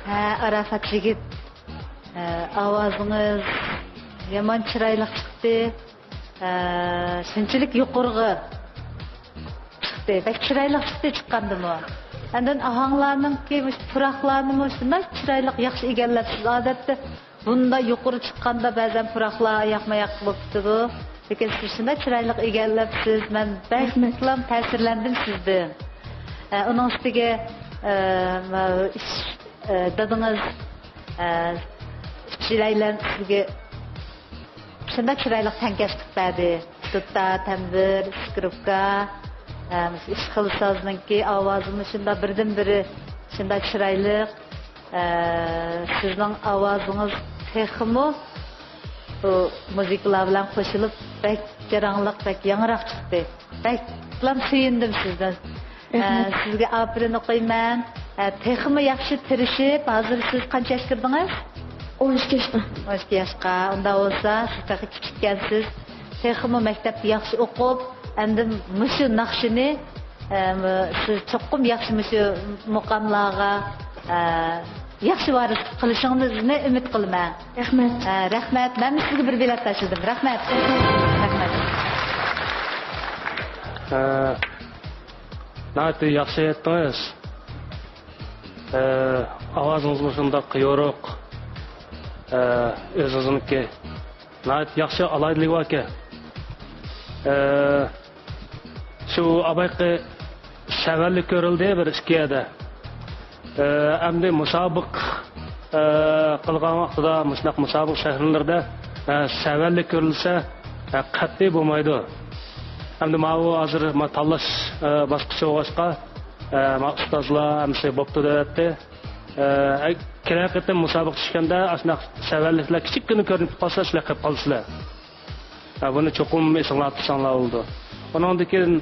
ھە، ئاراپات يىگىت. ھە، ئاۋازىڭىز يامان چىرايلىق چىقتى. ھە، شۇنچىلىك يۇقىرىغا چىقتى. بەك چىرايلىق چىقتى چىققاندىمۇ. ئاندىن ئاھاڭلارنىڭكى، مۇشۇ پۇراقلارنىمۇ شۇنداق چىرايلىق، ياخشى ئىگىلەپسىز. ئادەتتە بۇنداق يۇقىرى چىققاندا بەزەن پۇراقلار ياقما ياق بولۇپ كېتىدۇ. لېكىن سىز شۇنداق چىرايلىق ئىگىلەپسىز. مەن بەك رەھمەت. تاسىرلاندىم سىزدىن. ئە، ئۇنىڭ ئۈستىگە، ئە، ماۋۇ ئىش، ئە، دادىڭىز، ئە، ئۈچەيلەن سىزگە شۇنداق چىرايلىق تەڭكەشلىك بەردى. دۇتار، تەمبۇر، سكرىپكا، ئە، مۇشۇ ئۈچ خىل سازنىڭكى ئاۋازىمۇ شۇنداق بىردىنبىرى شۇنداق چىرايلىق. ئە، سىزنىڭ ئاۋازىڭىز تېخىمۇ بۇ مۇزىكىلار بىلەن قوشۇلۇپ بەك جاراڭلىق، بەك ياڭراق چىقتى. بەكلا سۆيۈندۈم سىزدىن. ئە، رەھمەت. سىزگە ئاپىرىن ئوقۇيمەن. ئە، تېخىمۇ ياخشى تىرىشىپ، ھازىر سىز قانچە ياش كىردىڭىز؟ ئون ئىككى ياشقا. ئون ئىككى ياشقا. ئۇنداق بولسا، سىز تېخى كىچىككەنسىز. تېخىمۇ مەكتەپتە ياخشى ئوقۇپ، ئەمدى مۇشۇ ناخشىنى، ئە، سىز چوقۇم ياخشى مۇشۇ مۇقاملارغا، ئە، ياخشى ۋارىسلىق قىلىشىڭىزنى ئۈمىد قىلىمەن. رەھمەت. ئە، رەھمەت. مەنمۇ سىزگە بىر بېلەت تاشلىدىم. رەھمەت. رەھمەت. ئە، ناھايىتى ياخشى ئېيتتىڭىز. ئە، ئاۋازىڭىزمۇ شۇنداق يورۇق. ئە، ئۆزىڭىزنىڭكى ناھايىتى ياخشى ئالاھىدىلىكى باركەن. ئە، شۇ ئاۋۋالقى سەۋەنلىك كۆرۈلدى بىر ئىككى يەردە. ئە، ئەمدى مۇسابىقە، ئە، قىلغان ۋاقتىدا مۇشۇنداق مۇسابىقە سەھنىلىرىدە، ئە، سەۋەنلىك كۆرۈلسە، ئە، قەتئىي بولمايدۇ. ئەمدى ماۋۇ ھازىر ما تاللاش، ئە، باسقۇچى بولغاچقا، ئە، ما ئۇستازلار ھەممىسى بوپتۇ دەۋەتتى. ئە، كېلەر قېتىم مۇسابىقە چۈشكەندە ئاشۇنداق سەۋەنلىكلەر كىچىككىنە كۆرۈنۈپ قالسا، سىلەر قېلىپ قالىسىلەر. ئە، بۇنى چوقۇم ئېسىڭلاردا تۇتساڭلار بولىدۇ. ئۇنىڭدىن كېيىن،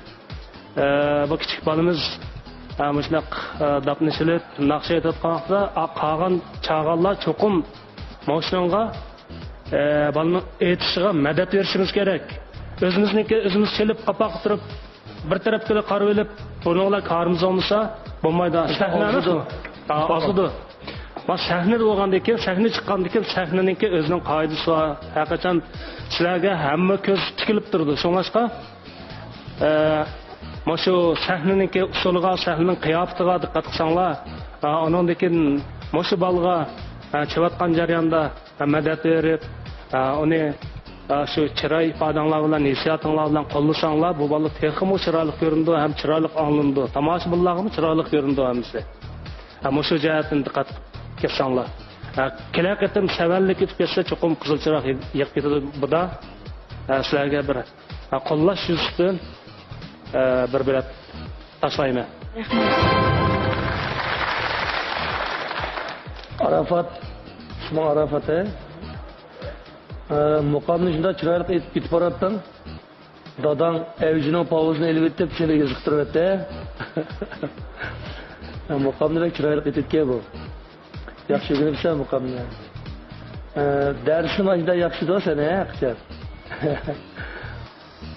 ئە، بۇ كىچىك بالىمىز، ئە، مۇشۇنداق، ئە، داپنى چېلىپ، ناخشا ئېيتىۋاتقان ۋاقتىدا، ئا، قالغان چاغانلار چوقۇم مۇشۇنىڭغا، ئە، بالىنىڭ ئېيتىشىغا مەدەت بېرىشىمىز كېرەك. ئۆزىمىزنىڭكى ئۆزىمىز چېلىپ، قاپاققا تۇرۇپ، بىر تەرەپكىلا قارىۋېلىپ، بۇنىڭ بىلەن كارىمىز بولمىسا بولمايدۇ. سەھنە ئازىدۇ. ئەمەسمۇ؟ ھا، ئازىدۇ. ما سەھنىدە بولغاندىن كېيىن، سەھنە چىققاندىن كېيىن سەھنىنىڭكى ئۆزىنىڭ قائىدىسى بار. ھەر قاچان سىلەرگە ھەممە كۆز تىكىلىپ تۇرىدۇ. شۇڭلاشقا، ئە، مۇشۇ سەھنىنىڭكى ئۇسۇلىغا، سەھنىنىڭ قىياپىتىغا دىققەت قىلساڭلار، ئا، ئۇنىڭدىن كېيىن مۇشۇ بالىغا، ئە، چېلىۋاتقان جەرياندا مەدەت بېرىپ، ئە، ئۇنى، ئە، شۇ چىراي ئىپادەڭلار بىلەن، ھېسسىياتىڭلار بىلەن قوللىساڭلار، بۇ بالا تېخىمۇ چىرايلىق كۆرۈنىدۇ ھەم چىرايلىق ئاڭلىنىدۇ. تاماشىبىنلارغىمۇ چىرايلىق كۆرۈنىدۇ ھەممىسى. ھە، مۇشۇ جەھەتتىن دىققەت قىلساڭلار. ھە، كېلەر قېتىم سەۋەنلىك ئۆتۈپ كەتسە، چوقۇم قىزىل چىراغ يېغىپ كېتىدۇ بۇدا. ھە، سىلەرگە بىر، ھە، قوللاش يۈزىسىدىن، ھە، بىر بېلەت تاشلايمەن. رەھمەت. ئاراپات، ئىسمىڭ ئاراپات، ھە؟ ھە، مۇقامنى شۇنداق چىرايلىق ئېيتىپ كېتىپ باراتتىڭ. داداڭ ئەۋجىنىڭ پاۋىسىنى ئېلىۋېتىپ، سېنى ئېزىقتۇرۇۋەتتى. مۇقامنى بەك چىرايلىق ئېيتىدىكەن بۇ. ياخشى ئۆگىنىپسەن مۇقامنى. ئە، دەرسنى مانا شۇنداق ياخشى دەۋاتىسەن، ھە، قىچان.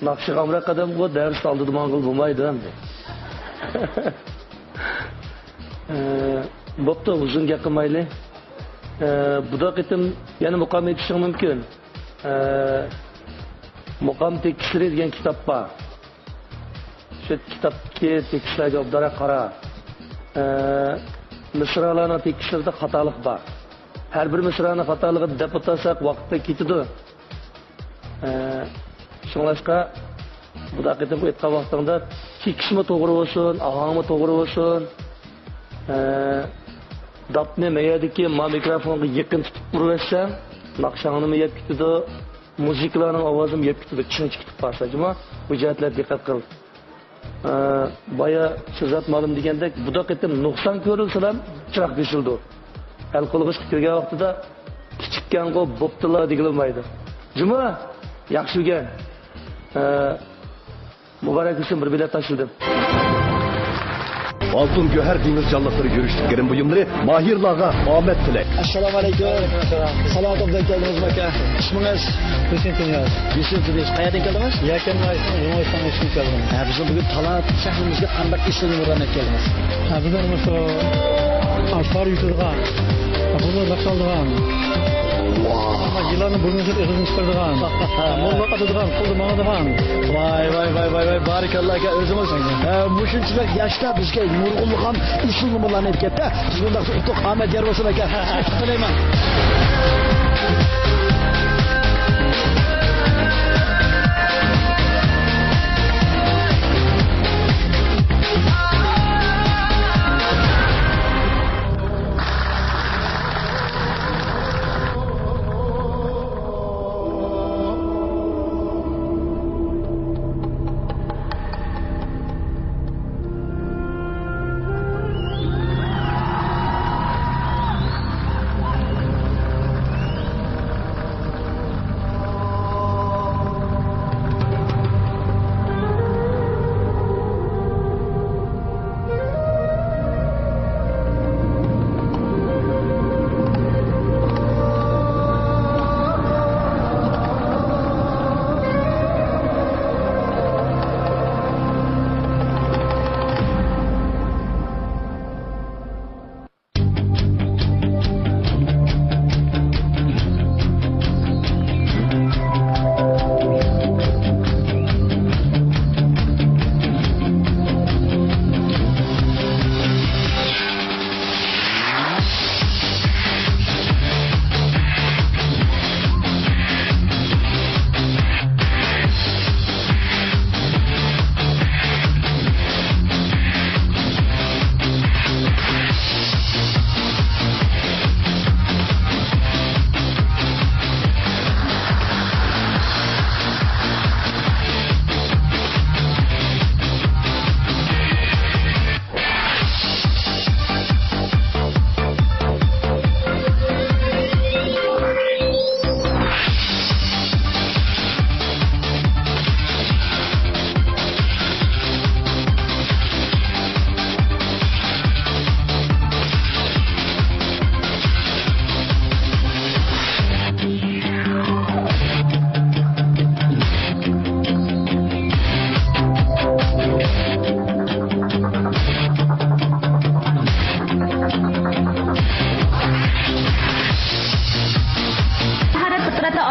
ناخشىغا ئامراق ئادەم بۇ دەرس ئالدىدا ماڭغىلى بولمايدۇ ئەمدى. ئە، بوپتۇ، ئۇزۇن گەپ قىلمايلى. ئە، بۇدا قېتىم يەنە مۇقام ئېيتىشىڭ مۇمكىن. ئە، مۇقام تېكىستلىرى دېگەن كىتاب بار. شۇ كىتابتىكى تېكىستلەرگە ئوبدانراق قارا. ئە، مىسرالارنىڭ تېكىستلىرىدە خاتالىق بار. ھەر بىر مىسرانىڭ خاتالىقىنى دەپ ئۆتەلسەك، ۋاقىت بەك كېتىدۇ. ئە، شۇڭلاشقا، بۇدا قېتىمقى ئېيتقان ۋاقتىڭدا تېكىستمۇ توغرا بولسۇن، ئاھاڭمۇ توغرا بولسۇن. ئە، داپنى مەيەردىكى ما مىكروفونغا يېقىن تۇتۇپ ئۇرۇۋەتسەڭ، ناخشاڭنىمۇ يەپ كېتىدۇ، مۇزىكىلارنىڭ ئاۋازىمۇ يەپ كېتىدۇ، چىڭ چىقىپ قالسا، جۇما. بۇ جەھەتلەرگە دىققەت قىل. ئە، بايا شىرزات مالىم دېگەندەك، بۇدا قېتىم نۇقسان كۆرۈلسىلا چىراغ كۆچۈرۈلىدۇ. ئەل قولىغا چىقىپ كىرگەن ۋاقتىدا كىچىككەنغۇ بوپتىلا دېگىلى بولمايدۇ. جۇما، ياخشى ئۆگەن. ئە، مۇبارەك بولسۇن، بىر بېلەت تاشلىدىم. ئالتۇن گۆھەر دېڭىز جانلىقلىرى يۈرۈشلۈك گىرىم بۇيۇملىرى ماھىرلارغا ئامەت تىلەك. ئەسسالامۇئەلەيكۇم. سالامەت ئوبدان كەلدىڭىزمۇ ئاكا؟ ئىسمىڭىز؟ ھۈسەن تۇنىياز. ھۈسەن تۇنىياز. قەيەردىن كەلدىڭىز؟ يەكەن رايونىنىڭ يېڭى ئۆستەڭ ئىچىدىن كەلدىم. ھە، بىزنىڭ بۈگۈن تالانت سەھنىمىزگە قانداق ئېسىل نومۇرلارنى ئېلىپ كەلدىڭىز؟ ھە، بىزلەر مۇشۇ ئاشلار يۇتىدىغان، بۇرنىدا نەقىش ئالىدىغان، يىلاننى بۇرنىدىن ئېغىزدىن چىقىرىدىغان، موللاق ئاتىدىغان، قولدا ماڭىدىغان. ۋاي، ۋاي، ۋاي، ۋاي، ۋاي، بارىكاللا ئاكا، ئۆزىڭىز، ئە، مۇشۇنچىلىك ياشتا بىزگە نۇرغۇنلىغان ئۇسسۇل نومۇرلارنى ئېلىپ كەتتى. سىز بۇنداق ئۇتۇق، ئامەت يار بولسۇن ئاكا. سىزگە تىلەيمەن.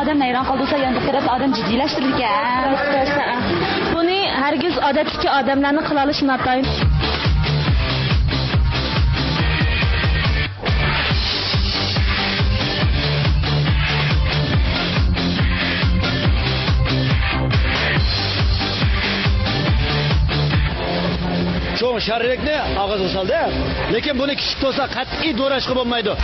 ئادەم ھەيران قالدۇرسا، ياندىكى تەرەپتە ئادەم جىددىيلەشتۈرىدىكەن. بۇنى ھەرگىز ئادەتتىكى ئادەملەرنىڭ قىلالىشى ناتايىن. چوڭ شارىلىكنى ئاغزىغا سالدى. لېكىن بۇنى كىچىك تۇرسا قەتئىي دوراشقا بولمايدۇ.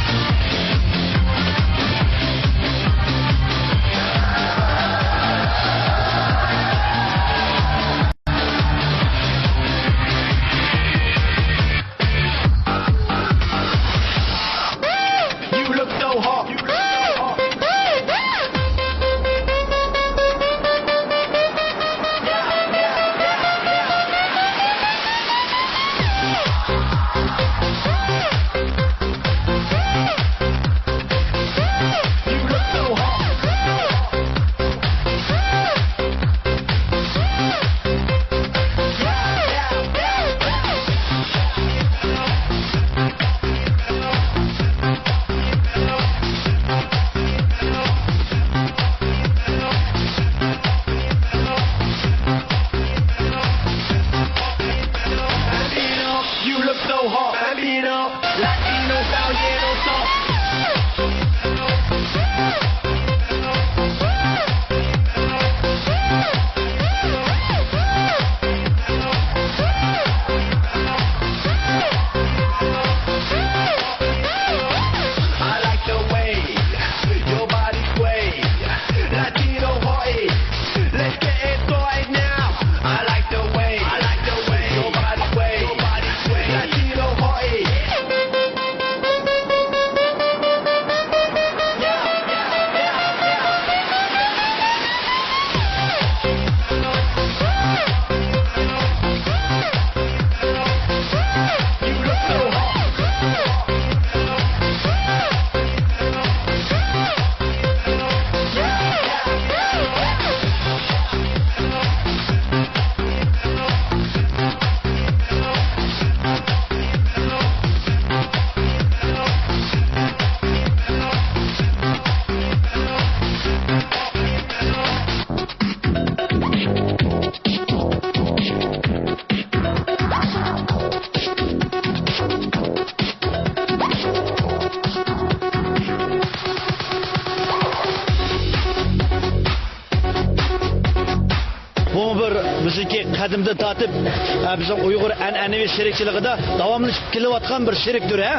بۇ بىر بىزنىڭكى قەدىمدىن تارتىپ، ئە، بىزنىڭ ئۇيغۇر ئەنئەنىۋى شېرىكچىلىكىدە داۋاملىشىپ كېلىۋاتقان بىر شېرىكتۇر، ھە؟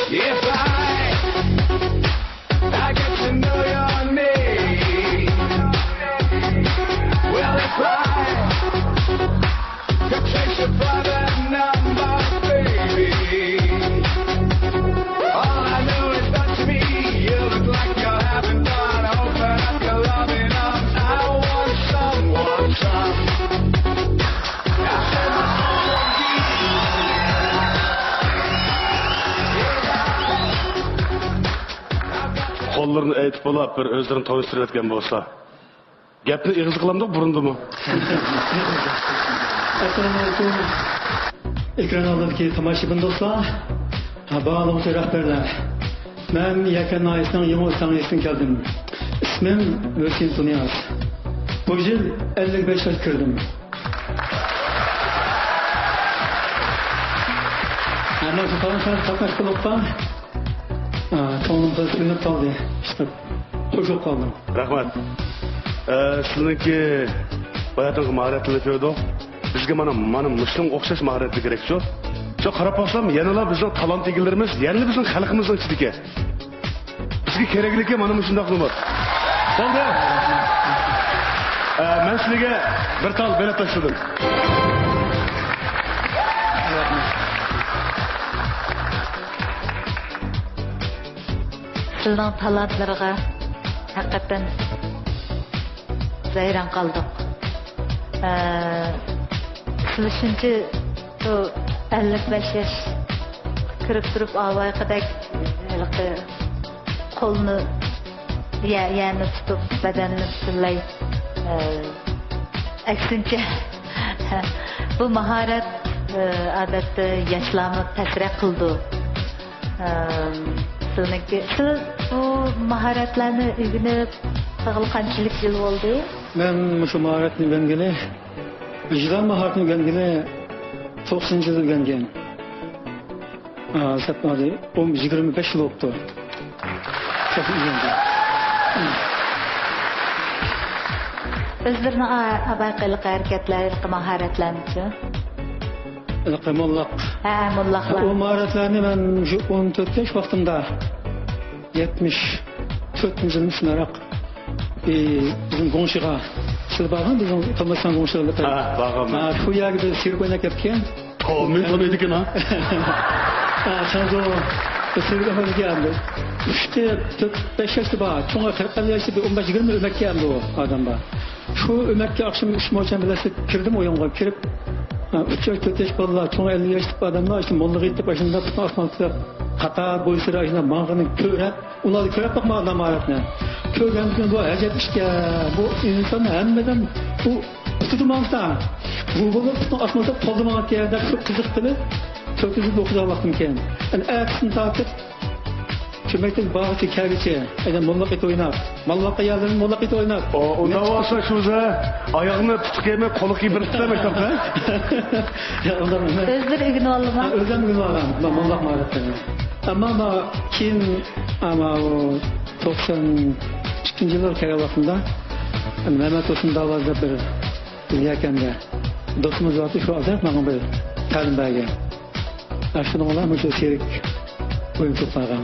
If I, I get to know your name, well, if I could trace your private number, baby. All I know is that to me, you look like you're having fun. Open up your loving arms. I want someone, some. قوللىرىنى ئېيتىپ بولاپ، بىر ئۆزلىرىنى تونۇشتۇرۇۋەتكەن بولسا. گەپنى ئېغىزغا قىلامدۇق بۇرۇندىمۇ؟ ئەسسالامۇئەلەيكۇم. ئېكران ئالدىدىكى تاماشىبىن دوستلار، ھە، باھالىغۇچى رەھبەرلەر. مەن يەكەن ناھىيەسىنىڭ يېڭى ئۆستەڭ يېزىسىدىن كەلدىم. ئىسمىم ھۆسەيىن تۇنىياز. بۇ يىل ئەللىك بەش ياشقا كىردىم. ھەممە قاتناشقىلىقتا، ئا، كۆڭلۈم بىر سېلىنىپ قالدى. ئىشقىپ، خوش بولۇپ قالدىم. رەھمەت. ئە، سىزنىڭكى باياتىنقى ماھارەتلىرىنى كۆردۇق. بىزگە مانا، مانا مۇشۇنىڭغا ئوخشاش ماھارەتلەر كېرەكچۇ. شۇ قاراپ باقسام، يەنىلا بىزنىڭ تالانت ئىگىلىرىمىز، يەنىلا بىزنىڭ خەلقىمىزنىڭ ئىچىدىكى. كېرەكلىكى مانا مۇشۇنداق نومۇر. بولدى. ئە، مەن سىلىگە بىر تال بېلەت تاشلىدىم. سىلىنىڭ تالانتلىرىغا ھەقىقەتەن ھەيران قالدۇق. ئە، سىلى شۇنچە شۇ ئەللىك بەش ياش كىرىپ تۇرۇپ، ئاۋايقىدەك ھېلىقى قولنى يە-، يەنى تۇتۇپ، بەدەننى پۈتۈنلەي، ئە، ئەكسىنچە، بۇ ماھارەت، ئە، ئادەتتە ياشلارمۇ پەسرەك قىلىدۇ. ئە، سىلنىڭكى، سىز بۇ ماھارەتلەرنى ئۆگىنىپ قىلغىلى قانچىلىك يىل بولدى؟ مەن مۇشۇ ماھارەتنى ئۆگەنگىلى، ۋىجدان ماھارىتىنى ئۆگەنگىلى توقسىنىنچى يىلى ئۆگەنگەن. ئا، سەپمادى، ئون، يىگىرمە بەش يىل بوپتۇ. شۇ ئۆگەنگەن. ئۆزلىرىنىڭ ئا-، ئاۋايقى ھېلىقى ھەرىكەتلەر، ھېلىقى ماھارەتلەرنىچۇ؟ ھېلىقى موللاق. ھە، موللاقلار. ئۇ ماھارەتلەرنى مەن شۇ ئون تۆت ياش ۋاقتىمدا، يەتمىش تۆتىنچى يىلىم شۇنداق. ئى، بىزنىڭ گۇڭشىغا، سىلەر بارغان بىزنىڭ تۇملۇقسان گۇڭشىغا. ھە، بارغانمەن. ھە، شۇ يەرگە بىز سىرك ئويناپ كەپتىكەن. ئو، مېنى تونۇيدىكەن ھە. ھە، سەنزۇ، بىز سىرك ئويناپ كەلدۇق. ئۈچ تۆت بەش ياشتا بار، چوڭى قىرىق ئەللىك ياشتا، بىر ئون بەش يىگىرمە ئۆمەككە ئەمدى ئۇ ئادەم بار. شۇ ئۆمەككە ئاخشام ئۈچ موچەن بىلەن كىردىم ئويۇنغا كىرىپ، ھە، ئۈچ ياش، تۆت ياش بالىلار، چوڭى ئەللىك ياشلىق ئادەملەر، ئىشتە موللىغا يېتىپ، ئاشۇنداق پۇتنى ئاسمانغا قاتار بويسىرا ئاشۇنداق ماڭغىنى كۆرۈپ، ئۇلارنى كۆرۈپ باقمىغان ماھارەتنى. كۆرگەندىكىن بۇ ئەجەب ئىشكەن. بۇ ئىنسان ھەممىدىن بۇ پۇتىدا ماڭسا، بۇ بولۇپ پۇتىنى ئاسماندا پولدا ماڭىدىكەن دەپ شۇ قىزىقتىم. تۆت يىل ئوقۇغان ۋاقتىم كەينى. ئەنە ئەتىسىدىن تارتىپ كۆمەكتىن بارغىچە كەلگۈچە. ئەنە موللاق ئېتى ئويناپ. موللاق يەرلىرىنى موللاق ئېتى ئويناپ. ئۇ، ئۇنداق بولسا شۇ ئاياغنى تۇتۇپ كەلمەي قولىغا بىر تۇتسا مەكتەپتە. يا، ئۇنداق ئەمەس. ئۆزلىرى ئۆگىنىۋالدىما؟ ھە، ئۆزۈم ئۆگىنىۋالغان. موللاق ماھارەتلىرىنى. ئەمما ما-، كېيىن، ئەمما ئۇ توقسان ئىككىنچى يىللار كەلگەن ۋاقتىمدا، مەمەت ھوسۇن داۋاز دەپ بىر دۇنيا كەندە دوستىمىز بارتى، شۇ ئادەم ماڭا بىر تەلىم بەرگەن. ھە، شۇنىڭ بىلەن مۇشۇ سىرك ئويۇنچۇق قىلغان.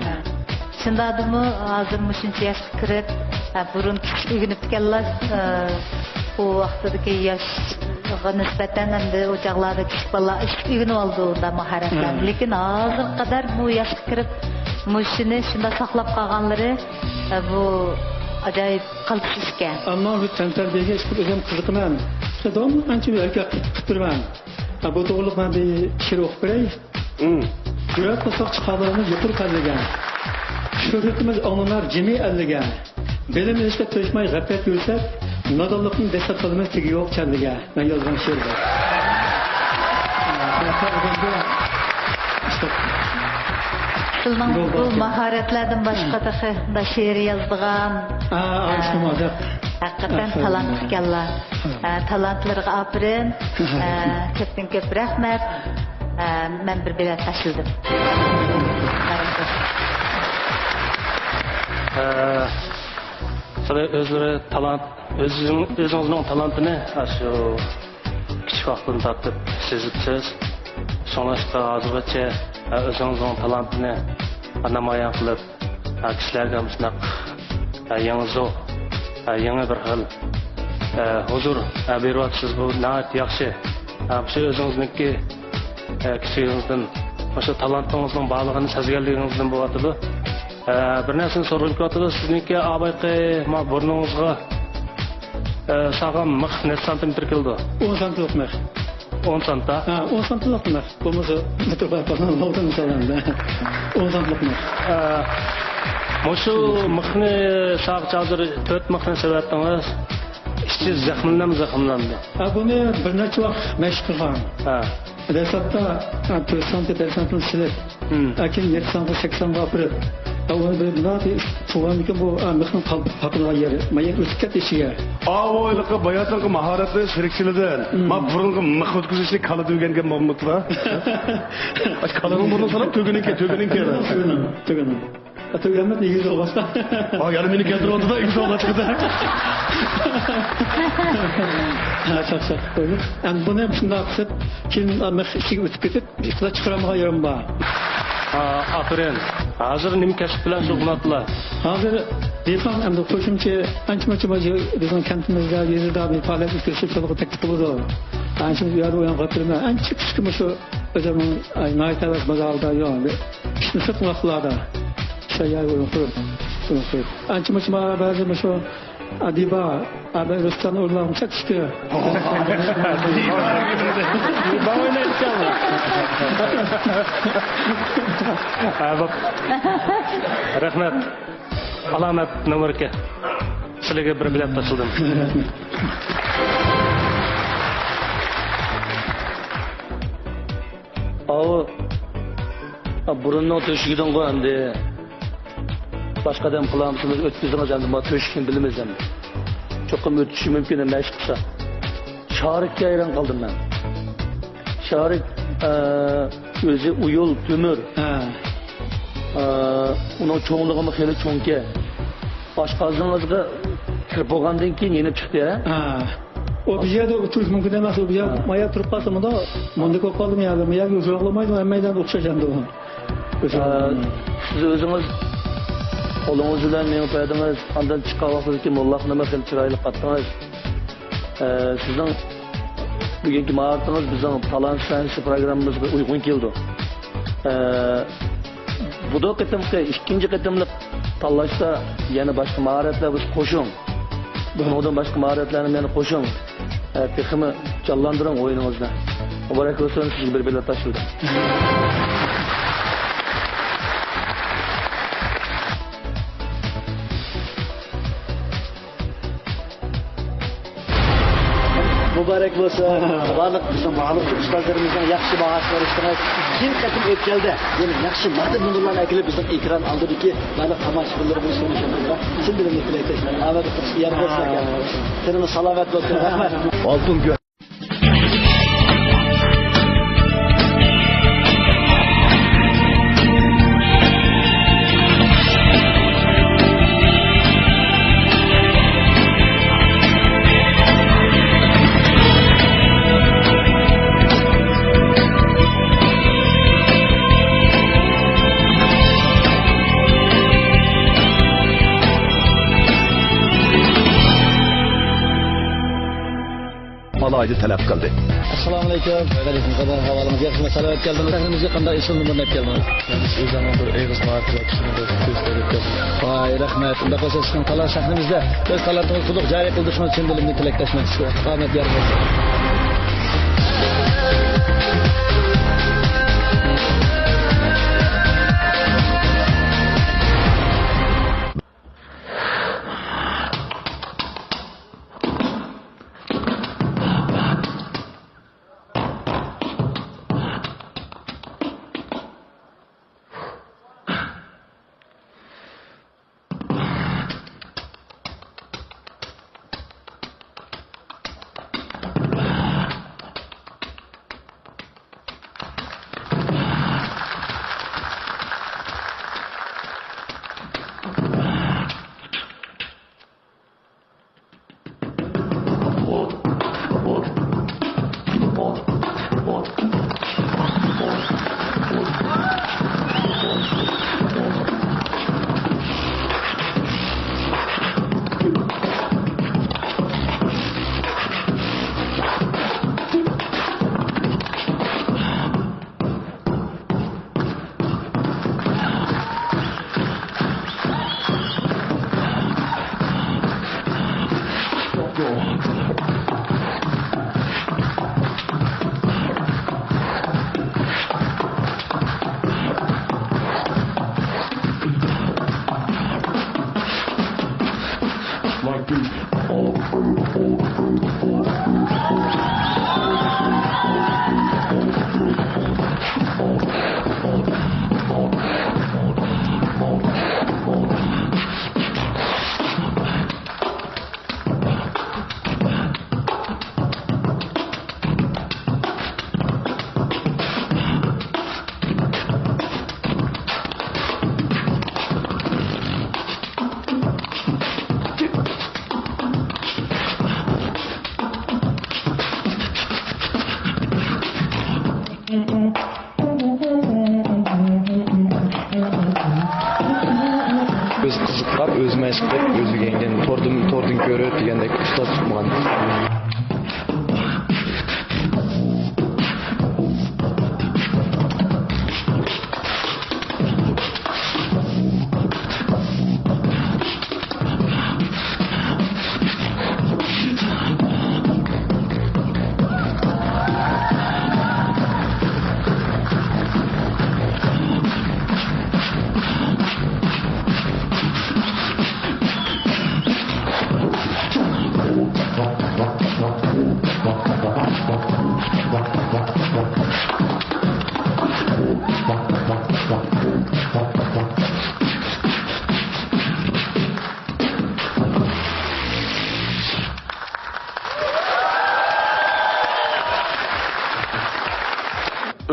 شۇنداقتىمۇ ھازىر مۇشۇنچە ياشقا كىرىپ، ھە، بۇرۇن كىچىك ئۆگىنىپتىكەنلا، ئە، ئۇ ۋاقتىدىكى ياشقا نىسبەتەن ئەمدى ئۇ چاغلاردا كىچىك بالىلار ئىشلىك ئۆگىنىۋالىدۇ ئۇنداق ماھارەتلەرنى. ھە. لېكىن ھازىرغا قەدەر بۇ ياشقا كىرىپ مۇشۇنى شۇنداق ساقلاپ قالغانلىرى، ئە، بۇ ئاجايىپ قالتىس ئىشكەن. ئەمما بۇ تەنتەربىيەگە ئىشقىلىپ ئۆزۈم قىزىقىمەن. داۋاملىق ئانچە ھەرىكەت قىلىپ تۇرىمەن. ھە، بۇ توغرىلىق مەن بىر شېئىر ئوقۇپ بېرەي. ھىم. جۈرئەت قىلساق چىقارلىرىمىز يۇقىرى پەللىگە. شۆھرىتىمىز ئاڭلىنار جىمى ئەللىگە. بىلىم ئېلىشقا تىرىشماي غەپلەت يۈرسەك، نادانلىقتىن دەسسەپ سالىمىز تېگى يوق چەللىگە. مەن يازغان شېئىر بۇ. سىلىنىڭ بۇ ماھارەتلەردىن باشقا تېخى شېئىر يازىدىغان، ھە، ھە، ھەقىقەتەن تالانت ئىكەنلا. ھە، تالانتلىرىغا ئاپىرىن. ھە، كۆپتىن كۆپ رەھمەت. ھە، مەن بىر بېلەت تاشلىدىم. ھە، سىلەر ئۆزلىرى تالانت، ئۆزىڭ-، ئۆزىڭىزنىڭ تالانتىنى، ھە، شۇ كىچىك ۋاقتىدىن تارتىپ سېزىپسىز. شۇڭلاشقا ھازىرغىچە، ھە، ئۆزىڭىزنىڭ تالانتىنى نامايان قىلىپ، ھە، كىشىلەرگە مۇشۇنداق، ھە، يېڭى زوق، ھە، يېڭى بىر خىل، ھە، ھۇزۇر، ھە، بېرىۋاتىسىز. بۇ ناھايىتى ياخشى. ھە، مۇشۇ ئۆزىڭىزنىڭكى، ھە، كىچىكىڭىزدىن مۇشۇ تالانتىڭىزنىڭ بارلىقىنى سەزگەنلىكىڭىزدىن بولۇۋاتىدۇ. ھە، بىر نەرسىنى سورىغۇم كېلىۋاتىدۇ. سىزنىڭكى ئاۋايقى ما بۇرنىڭىزغا، ھە، سالغان مىخ نەچچە سانتىمېتىر كېلىدۇ؟ ئون سانتىمېتىر مىخ. ئون سانتا؟ ھە، ئون سانتىمېتىر مىخ. بولمىسا مېتىر بار، بولدى مىسال ئەمدى. ئون سانتىمېتىر مىخ. ئە، مۇشۇ مىخنى ساغچە ھازىر تۆت مىخنى سېلىۋەتتىڭىز. ئىچى زەخىملەنمۇ زەخىملەندى. ھە، بۇنى بىر نەچچە ۋاقىت مەشىق قىلغان. ھە. دەسلەپتە، ھە، تۆت سانتى، بەش سانتىنى سېلىپ، ھىم. ئەكىن يەتتە سانتى، سەككىز سانتىغا ئاپىرىپ، ھە، ئۇنى بىر مۇنداق تۇغاندىكىن بۇ، ھە، مىخنىڭ قال-، پاقىلىغان يېرى، ما يەنە ئۆتۈپ كەتتى ئىچىگە. ئاۋۇ ھېلىقى باياتىنقى ماھارەتلىك سېرىكچىلىدىن. ھىم. ما بۇرۇنقى مىخ ئۆتكۈزۈشنى كالىدا ئۆگەنگەن بولمىدىلا؟ ئاشۇ كالىنىڭ بۇرنىغا سالاپ تۆگىنىڭكى، تۆگىنىڭكى. تۆگىنىڭ، تۆگىنىڭ. ئە، تۆگەنمەس، ئېگىز بولغاچقا. ھا، يەنە مېنى كەلتۈرۈۋاتىدۇ، ئېگىز بولغاچقا. ھە، شاق، شاق قويدۇم. ئەمدى بۇنى شۇنداق قىلىپ، كېيىن مىخ ئىچىگە ئۆتۈپ كېتىپ، ئىقتىدا چىقىرالمىغان يېرىم بار. ئا-، ئاپىرىن. ھازىر نېمە كەسىپ بىلەن شۇغۇللىنىۋاتىسىلەر؟ ھازىر دېھقان، ئەمدى قوشۇمچە ئانچە-مۇنچە بىزنىڭ كەنتىمىزدە، يېزىدا بىر پائالىيەت ئۆتكۈزۈشكە تولۇق تەكلىپ قىلىدۇ. ئانچە بۇ يەردە ئويۇن قىلىپ تۇرىمەن. ئانچە كىچىك مۇشۇ ئۆزۈمنىڭ، ئاي، ناھايىتى ھەۋەس مازالىدا يوق. ئىشنى سىرتقى ۋاقىتلاردا. شۇ يەرگە ئويۇن قىلىپ، ئويۇن قىلىپ. ئانچە-مۇنچە مانا بەزى مۇشۇ ئادىبا، ئابە رۇسلان ئۇرلام چەكسىكى. ھە، بوپ. رەھمەت. ئالامەت نومۇركە. سىلىگە بىر بېلەت تاشلىدىم. ئاۋۇ، ئا، بۇرۇننىڭ تۆشۈكىدىنغۇ ئەمدى. باشقا ئادەم قىلالمىسىڭىز ئۆتكۈزىڭىز ئەمدى، ما تۆشۈكنى بىلىمىز ئەمدى. چوقۇم ئۆتۈشى مۇمكىن، مەشىق قىلسا. شارىككە ھەيران قالدىم مەن. شارىك، ئە، ئۆزى ئۇيۇل، تۆمۈر. ھە. ئە، ئۇنىڭ چوڭلۇقىمۇ خېلى چوڭكەن. ئاشقازىنىڭىزغا كىرىپ بولغاندىن كېيىن يېنىپ چىقتى، ھە؟ ھە. ئۇ بىر يەردە تۇرۇش مۇمكىن ئەمەس، ئۇ بىر يەر، ھە، مايا تۇرۇپ قالسا مۇنداق، مۇنداق بولۇپ قالدىم يا، بۇ يەرگە ئۇچراقلىمايدۇ، ھەممەيلەن ئوخشاش ئەمدى ئۇ. ئە، سىز ئۆزىڭىز قولىڭىز بىلەن مېڭىپ بەردىڭىز، ئاندىن چىققان ۋاقتىدىكى موللاقنىمۇ خېلى چىرايلىق قاتتىڭىز. ئە، سىزنىڭ بۈگۈنكى ماھارىتىڭىز بىزنىڭ تالانت سەھنىسى پروگراممىمىزغا ئۇيغۇن كېلىدۇ. ئە، بۇ قېتىمقى ئىككىنچى قېتىملىق تاللاشتا يەنە باشقا ماھارەتلەر بولسا قوشۇڭ. بۇنىڭدىن باشقا ماھارەتلەرنى يەنە قوشۇڭ. ئە، تېخىمۇ جانلاندۇرۇڭ ئويۇنىڭىزنى. مۇبارەك بولسۇن، سىزگە بىر بېلەت تاشلىدىم. مۇبارەك بولسۇن. بارلىق بىزنىڭ مەلۇم ئۇستازلىرىمىزنىڭ ياخشى باھاسى بېرىشتىڭىز. كېيىنكى قېتىم ئۆتكەلدە يەنە ياخشى مەدەت نومۇرلارنى ئەكېلىپ، بىزنىڭ ئېكران ئالدىدىكى بارلىق تاماشىبىنلىرىمىز بىلەن تونۇشىمىزغا چىن دىلىمدىن تىلەكداشلار. ئامەت ئۇتۇق يار بولسۇن. تېنىڭىز سالامەت بولسۇن. رەھمەت. ئالتۇن كۈن. ئالاھىدە تەلەپ قىلدى. ئەسسالامۇئەلەيكۇم. ۋەئەلەيكۇم سالام. ئەھۋالىڭىز ياخشىمۇ؟ سالامەت كەلدىڭىز. سەھنىمىزگە قانداق ئېسىل نومۇرنى ئېلىپ كەلدىڭىز؟ يەنى سىز ئۆزۈڭنىڭ بىر ئېغىز ماھارىتى ۋە كۈچىنى بىر كۆرسىتىپ ئۆتكەن. ۋاي، رەھمەت. ئۇنداق بولسا سىزنىڭ تالانت سەھنىمىزدە ئۆز تالانتىڭىزنى تولۇق جارى قىلدۇرۇشىڭىزنى چىن دىلىمدىن تىلەكداشمەن سىزگە. ئامەت يار بولسۇن. ئۆزى مەشىق قىلىپ، ئۆزى ئۆگەنگەن، توردىن، توردىن كۆرۈپ دېگەندەك ئۇستاز تۇتمىغان.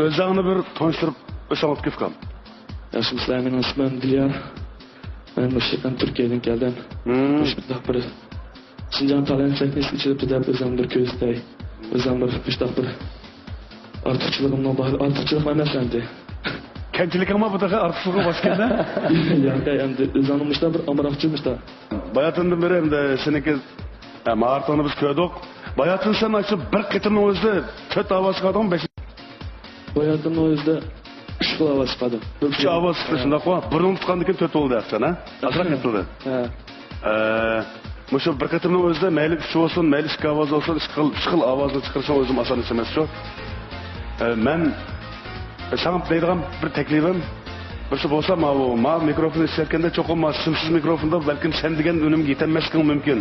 ئۆزۈڭنى بىر تونۇشتۇرۇپ ئۆتسەڭ ئۇكام. ياخشىمۇسىلەر؟ مېنىڭ ئىسمىم دىليار. مەن مۇشۇ يېقىن تۈركىيەدىن كەلدىم. مۇشۇنداق بىر شىنجاڭ تالانت سەھنىسى ئىچىدە دەپ ئۆزۈمنى بىر كۆرسىتەي. ئۆزۈم بىر مۇشۇنداق بىر ئارتۇقچىلىقىمنىڭ بار، ئارتۇقچىلىق ئەمەس ئەمدى. كەمچىلىكىڭمۇ بۇ تېخى ئارتۇقچىلىققا باشقاندا؟ ياق، ئەمدى ئۆزۈمنى مۇشۇنداق بىر ئامراقچى مۇشۇنداق. باياتىندىن بېرى ئەمدى سېنىڭكى، ئە، ماھارىتىڭنى بىز كۆردۇق. باياتىن سەن ئاشۇ بىر قېتىمنىڭ ئۆزىدە تۆت ئاۋاز چىقاردىڭمۇ، بەش؟ باياتىننىڭ ئۆزىدە ئۈچ خىل ئاۋاز چىقىردىم. ئۈچ ئاۋاز چىقتى، ھە. شۇنداقمۇ؟ بۇرنۇڭ تۇتقاندىن كېيىن تۆت بولدى ئەسلىدە، ھە؟ ئازراق قېتىلدى. ھە. ئە، مۇشۇ بىر قېتىمنىڭ ئۆزىدە مەيلى ئۈچ بولسۇن، مەيلى ئىككى ئاۋاز بولسۇن، ئۈچ خىل، ئۈچ خىل ئاۋازنى چىقىرىشنىڭ ئۆزىمۇ ئاسان ئىش ئەمەسچۇ. ئە، مەن ساڭا دەيدىغان بىر تەكلىپىم، بىرسى بولسا، ماۋۇ، ماۋۇ مىكروفون ئىشلەتكەندە چوقۇم ماۋۇ سىمسىز مىكروفوندا بەلكىم سەن دېگەن ئۈنۈمگە يېتەلمەسلىكىڭ مۇمكىن.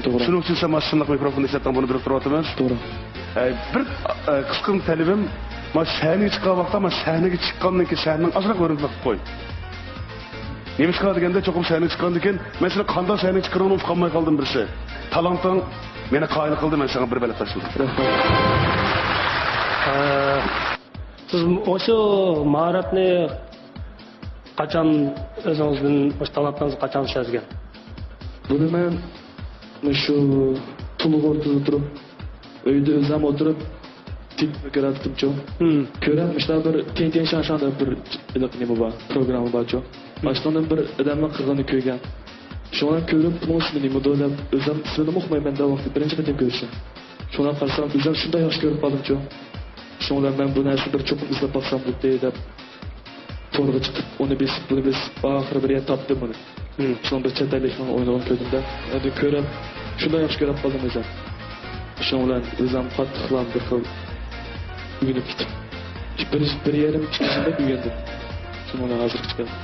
توغرا. شۇنىڭ ئۈچۈن سەن ماۋۇ سىملىق مىكروفون ئىشلەتتىڭ، بۇنى بىلىپ تۇرۇۋاتىمىز. توغرا. ئەي، بىر، ئە، قىسقا تەلىپىم، مانا سەھنىگە چىققان ۋاقىتتا، مانا سەھنىگە چىققاندىن كېيىن سەھنىنىڭ ئازراق ھۆرمىتىنى قىلىپ قوي. نېمىشقا دېگەندە، چوقۇم سەھنىگە چىققاندىن كېيىن، مەن سېنى قانداق سەھنىگە چىقىرىڭنى ئۇقالماي قالدىم بىرسى. تالانتىڭ مېنى قايىل قىلدى، مەن ساڭا بىر بېلەت تاشلىدىم. رەھمەت. ئە، سىز مۇشۇ ماھارەتنى قاچان ئۆزىڭىزدىن، مۇشۇ تالانتىڭىزنى قاچان سەزگەن؟ بۇنى مەن مۇشۇ تولۇق ئوتتۇرىدا تۇرۇپ، ئۆيدە ئۆزۈم ئولتۇرۇپ، تىك كۆرەتتىمچۇ. مم. كۆرەپ، مۇشۇنداق بىر تىڭ تىڭ شاڭ شاڭ دەپ بىر ھېلىقى نېمە بار، پروگرامما بارچۇ. مم. ئاشۇنىڭدىن بىر ئادەمنىڭ قىلغىنىنى كۆرگەن. شۇڭا كۆرۈپ، بۇنىڭ ئىسمى نېمىدۇ دەپ، ئۆزۈم ئىسمىنىمۇ ئۇقمايمەن دەپ ۋاقتى بىرىنچى قېتىم كۆرۈشۈم. شۇڭا قارىسام، ئۆزۈم شۇنداق ياخشى كۆرۈپ قالدىمچۇ. شۇنىڭ بىلەن مەن بۇ نەرسىنى بىر چوقۇم ئىزدەپ باقسام بولدى دەپ. تورغا چىقىپ، ئۇنى بېسىپ، بۇنى بېسىپ، ئاخىرى بىر يەر تاپتىم بۇنى. مم. شۇنىڭ بىر چەت ئەللىكنىڭ ئوينىغىنى كۆردۈم-دە. ئەمدى كۆرۈپ، شۇنداق ياخشى كۆرۈپ قالدىم ئۆزۈم. شۇنىڭ بىلەن ئۆزۈم قاتتىقلا بىر خىل ئۆگىنىپ كېتىپ، بىر، بىر يېرىم، ئىككى يىلدەك ئۆگەندىم. شۇنىڭ بىلەن ھازىرغىچە كەلدىم.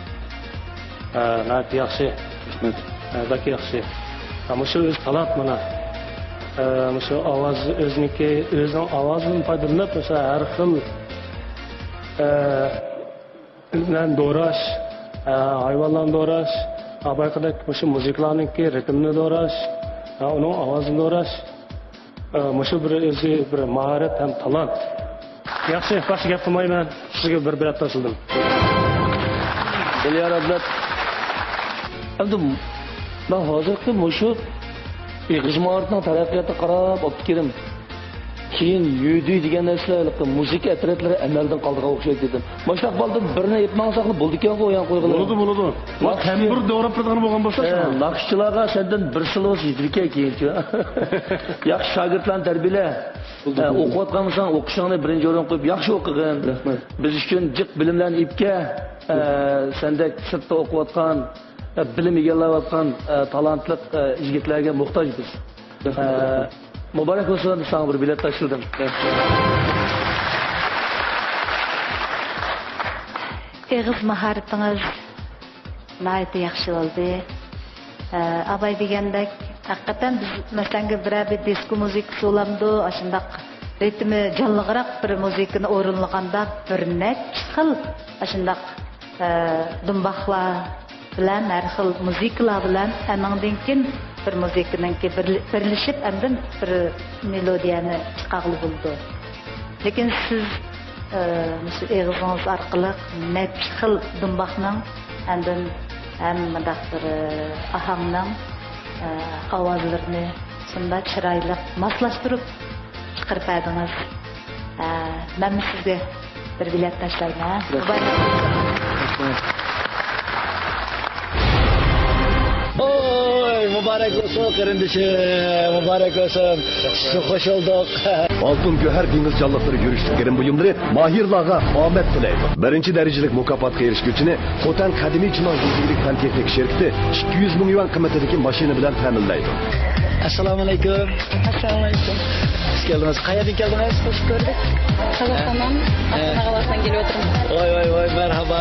ھە، ناھايىتى ياخشى. رەھمەت. ھە، بەك ياخشى. ھە، مۇشۇ ئۆزى تالانت مانا. ھە، مۇشۇ ئاۋاز ئۆزىنىڭكى، ئۆزىنىڭ ئاۋازىدىن پايدىلىنىپ، مۇشۇ ھەر خىل، ھە، نەرسىلەرنى دوراش، ھە، ھايۋانلارنى دوراش، ھە، بايىقىدەك مۇشۇ مۇزىكىلارنىڭكى رىتىمىنى دوراش، ھە، ئۇنىڭ ئاۋازىنى دوراش. ئە، مۇشۇ بىر ئۆزى بىر ماھارەت ھەم تالانت. ياخشى، باشقا گەپ قىلمايمەن. سىزگە بىر بېلەت تاشلىدىم. دىليار ئابلەت. ئەمدى مەن ھازىرقى مۇشۇ ئېغىز ماھارىتىنىڭ تەرەققىياتىغا قاراپ ئابدۇكېرىم، كېيىن يۆدۈي دېگەن نەرسىلەر، ھېلىقى مۇزىكا ئەترەتلىرى ئەمەلدىن قالىدىغان ئوخشايدۇ دېدىم. مۇشۇنداق بالىدىن بىرنى ئېلىپ ماڭساقلا بولىدىكەنغۇ، ئويان قويغىلى. بولىدۇ، بولىدۇ. ما ناخشىچى، تەمبۇر دوراپ بېرىدىغان بولغان بولسا، ھە، شۇڭا. ناخشىچىلارغا سەندىن بىر سىلۋىس يېتىدىكەن كېيىنچە. ياخشى شاگىرتلارنى تەربىيەلە. بولدى، ھە، بولدى. ئوقۇۋاتقان بولساڭ، ئوقۇشۇڭنى بىرىنچى ئورۇنغا قويۇپ، ياخشى ئوقۇغىن. رەھمەت. بىز ئۈچۈن جىق بىلىملەرنى ئېلىپ كەل. ھە، سەندەك سىرتتا ئوقۇۋاتقان، ھە، بىلىم ئىگىلەۋاتقان، ھە، تالانتلىق، ھە، يىگىتلەرگە موھتاج بىز. رەھمەت، ھە، رەھمەت. مۇبارەك بولسۇن، ساڭا بىر بېلەت تاشلىدىم. رەھمەت. ئېغىز ماھارىتىڭىز ناھايىتى ياخشى بولدى. ئە، ئاباي دېگەندەك، ھەقىقەتەن بىز، مەسىلەن، بىرەر بىر دىسكو مۇزىكىسى بولامدۇ، ئاشۇنداق رىتىمى جانلىقراق بىر مۇزىكىنى ئورۇنلىغاندا، بىر نەچچە خىل ئاشۇنداق، ئە، دۇمباقلار بىلەن، ھەر خىل مۇزىكىلار بىلەن، ئەنىڭدىن كېيىن بىر مۇزىكىنىڭكى بىرلە-، بىرلىشىپ، ئاندىن بىر مېلودىيەنى چىقارغىلى بولىدۇ. لېكىن سىز، ئى، مۇشۇ ئېغىزىڭىز ئارقىلىق نەچچە خىل دۇمباقنىڭ، ئاندىن ھەم مۇنداق بىر، ئى، ئاھاڭنىڭ، ئى، ئاۋازلىرىنى شۇنداق چىرايلىق ماسلاشتۇرۇپ چىقىرىپ بەردىڭىز. ئى، مەنمۇ سىزگە بىر بېلەت تاشلايمەن. رەھمەت. مۇبارەك بولسۇن. رەھمەت. قېرىندىشىم، مۇبارەك بولسۇن. خوش بولدۇق. ئالتۇن گۆھەر دېڭىز جانلىقلىرى يۈرۈشلۈك گىرىم بۇيۇملىرى ماھىرلارغا ئامەت تىلەيدۇ. بىرىنچى دەرىجىلىك مۇكاپاتقا ئېرىشكۈچىنى خوتەن قەدىمىي چىناڭ يېزا ئىگىلىك پەن تېخنىكا شىركىتى ئىككى يۈز مىڭ يۈەن قىممىتىدىكى ماشىنا بىلەن تەمىنلەيدۇ. ئەسسالامۇئەلەيكۇم. ئەسسالامۇئەلەيكۇم. خۇش كەلدىڭىز. قەيەردىن كەلدىڭىز؟ خوش كۆردۇك. قازاقىستاندىن، ئە، ئاستانا قالاسىدىن كېلىۋاتىمەن. ۋاي، ۋاي، ۋاي، مەرھابا.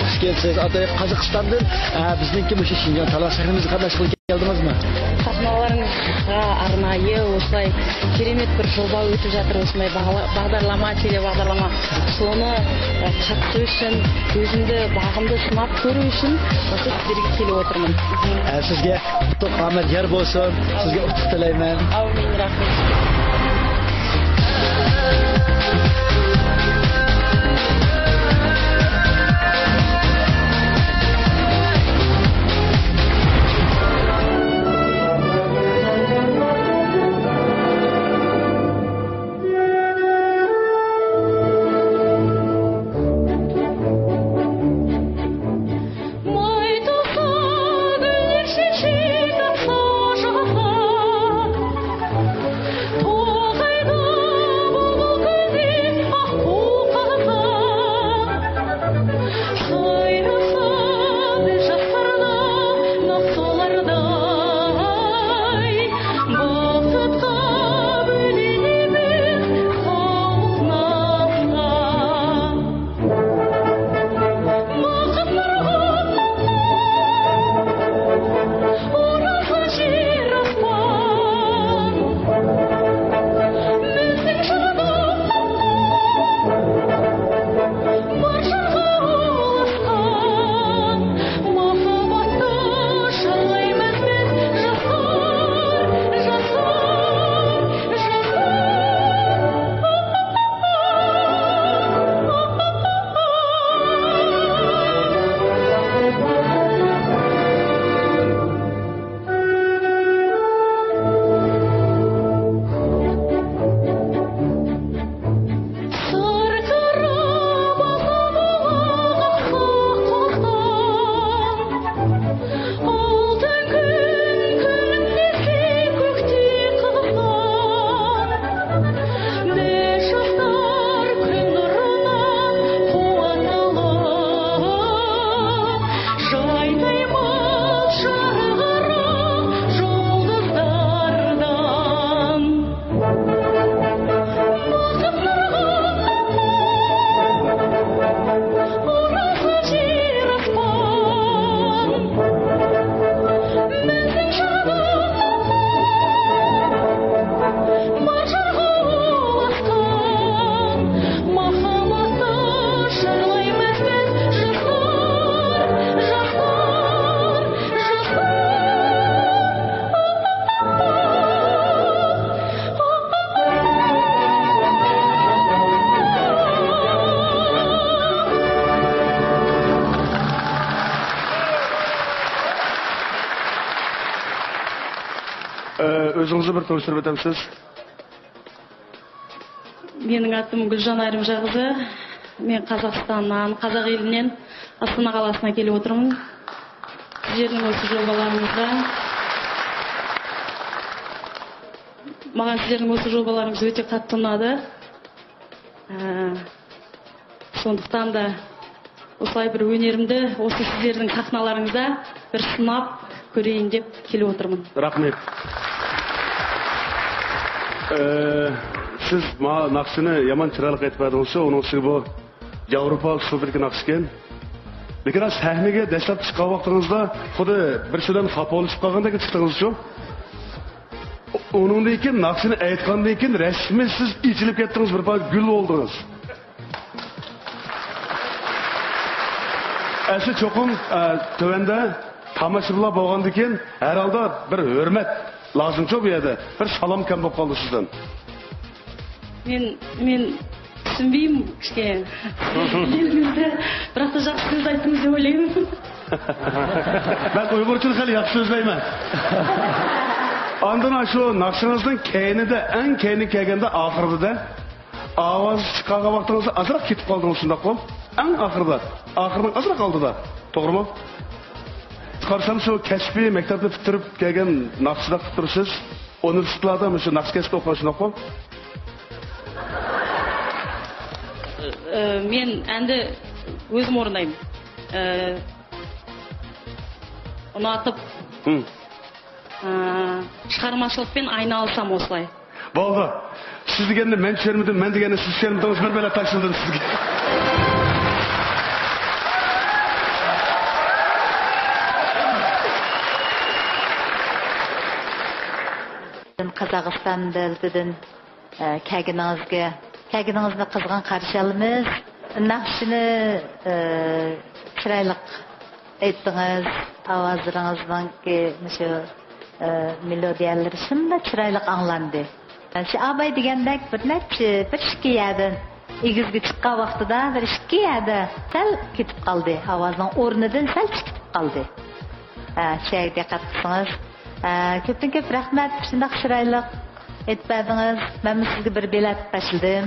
خۇش كەپسىز. ئاتايىق قازاقىستاندىن، ئە، بىزنىڭكى مۇشۇ شىنجاڭ تالان شەھىرىمىزگە قاتناشقىلى كەلدىڭىزمۇ؟ قاتناۋلارىڭىزغا ئارنايى ئوسۇلاي كېرەمەت بىر جوبا ئۆتۈپ جاتىر، ئوسۇلاي باغلا-، باغدارلاما، تېلېباغدارلاما. شۇنى، ئە، قاتتى ئۈچۈن، ئۆزۈمدە باغىمدا سىناپ كۆرۈش ئۈچۈن مۇشۇ سىزگە كېلىپ ئولتۇرىمەن. ئە، سىزگە ئۇتۇق، ئامەت يار بولسۇن. سىزگە ئۇتۇق تىلەيمەن. ئامىن، رەھمەت. ئۆزىڭىزنى بىر تونۇشتۇرۇپ ئۆتەمسىز؟ Менің атым Гүлжан Айрымжа қызы. Мен Қазақстаннан, қазақ елінен, Астана қаласына келіп отырмын. Сіздердің осы жобаларыңызға, маған сіздердің осы жобаларыңыз өте қатты ұнады. Ә, сондықтан да осылай бір өнерімді осы сіздердің сахналарыңызда бір сынап көрейін деп келіп отырмын. Рахмет. Ә, сіз ма нақсыны яман чырайлы айтып бардыңыз, оның үстіге бұл Европа ұсынып берген нақсы екен. Lekin сахнаға дәсләп шыққан вақытыңызда құды бір шөден хапа болып шыққандай шықтыңыз шу. Оныңдан кейін нақсыны айтқаннан кейін рәсми сіз ичіліп кеттіңіз, бір пар гүл болдыңыз. Әсі чоқым, ә, төвенде тамашыбынлар болғаннан кейін, әр алда бір hürmet лазым чоқ бұл жерде. Бір салам кем болып қалды сізден. Мен, мен түсінбеймін кішкене. Еліңізді, бірақ та жақсы сөз айттыңыз деп ойлаймын. Мен ұйғыршыл хәл яхшы сөзлеймен. Андан şu нақсыңыздың кейінінде, әң кейіні келгенде ақырда да аваз шыққан вақытыңызда азырақ кетіп қалдыңыз, шындақ қой? Әң ақырда, ақырдың азырақ алдыда. Тоғры ма? قارىسام، شۇ كەسپىي مەكتەپنى پۈتتۈرۈپ كەلگەن ناخشىچىلار قىلىپ تۇرسىز. ئۇنىۋېرسىتېتلاردا مۇشۇ ناخشا كەسپىنى ئوقۇغان، شۇنداقمۇ؟ ئە، مەن ئەمدى ئۆزۈم ئورۇندايمەن. ئە، ئۇناتىپ، ھىم. ئە، چىقارماچىلىق بىلەن ئاينى ئالسام ئوسلاي. بولدى. سىز دېگەننى مەن چۈشەنمىدىم، مەن دېگەننى سىز چۈشەنمىدىڭىز، بىر بېلەت تاشلىدىم سىزگە. قازاقىستان دۆلىتىدىن، ئە، كەلگىنىڭىزگە، كەلگىنىڭىزنى قىزغىن قارشى ئالىمىز. ناخشىنى، ئە، چىرايلىق ئېيتتىڭىز، ئاۋازلىرىڭىزنىڭكى مۇشۇ، ئە، مېلودىيەلىرى شۇنداق چىرايلىق ئاڭلاندى. شۇ ئاباي دېگەندەك بىر نەچچە، بىر ئىككى يەردىن ئېگىزگە چىققان ۋاقتىدا بىر ئىككى يەردە سەل كېتىپ قالدى. ئاۋازنىڭ ئورنىدىن سەل چىقىپ قالدى. ھە، شۇ يەرگە دىققەت قىلسىڭىز. ھە، كۆپتىن كۆپ رەھمەت، شۇنداق چىرايلىق ئېيتىپ بەردىڭىز. مەنمۇ سىزگە بىر بېلەت تاشلىدىم.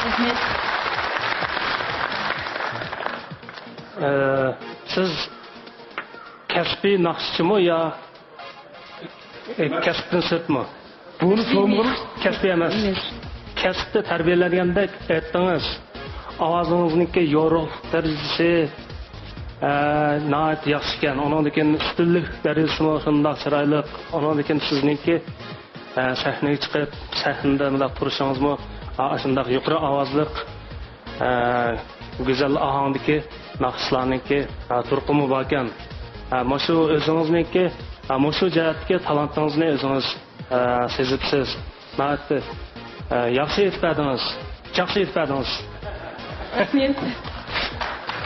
رەھمەت. ئە، سىز كەسپىي ناخشىچىمۇ يا كەسىپتىن سىرتمۇ؟ بۇنى سورىمىغىن. كەسپىي ئەمەس. كەسىپتە تەربىيەلەنگەندەك ئېيتتىڭىز. ئاۋازىڭىزنىڭكى يورۇقلۇق دەرىجىسى، ئە، ناھايىتى ياخشى ئىكەن. ئۇنىڭدىن كېيىن ئۈستۈنلۈك دەرىجىسىمۇ شۇنداق چىرايلىق. ئۇنىڭدىن كېيىن سىزنىڭكى، ئە، سەھنىگە چىقىپ، سەھنىدە مۇنداق تۇرۇشىڭىزمۇ، ئا، ئاشۇنداق يۇقىرى ئاۋازلىق، ئە، گۈزەل ئاھاڭدىكى ناخشىلارنىڭكى، ئە، تۇرقىمۇ باركەن. ئە، مۇشۇ ئۆزىڭىزنىڭكى، ئە، مۇشۇ جەھەتتىكى تالانتىڭىزنى ئۆزىڭىز، ئە، سېزىپسىز. ناھايىتى، ئە، ياخشى ئېيتىپ بەردىڭىز. ياخشى ئېيتىپ بەردىڭىز. رەھمەت.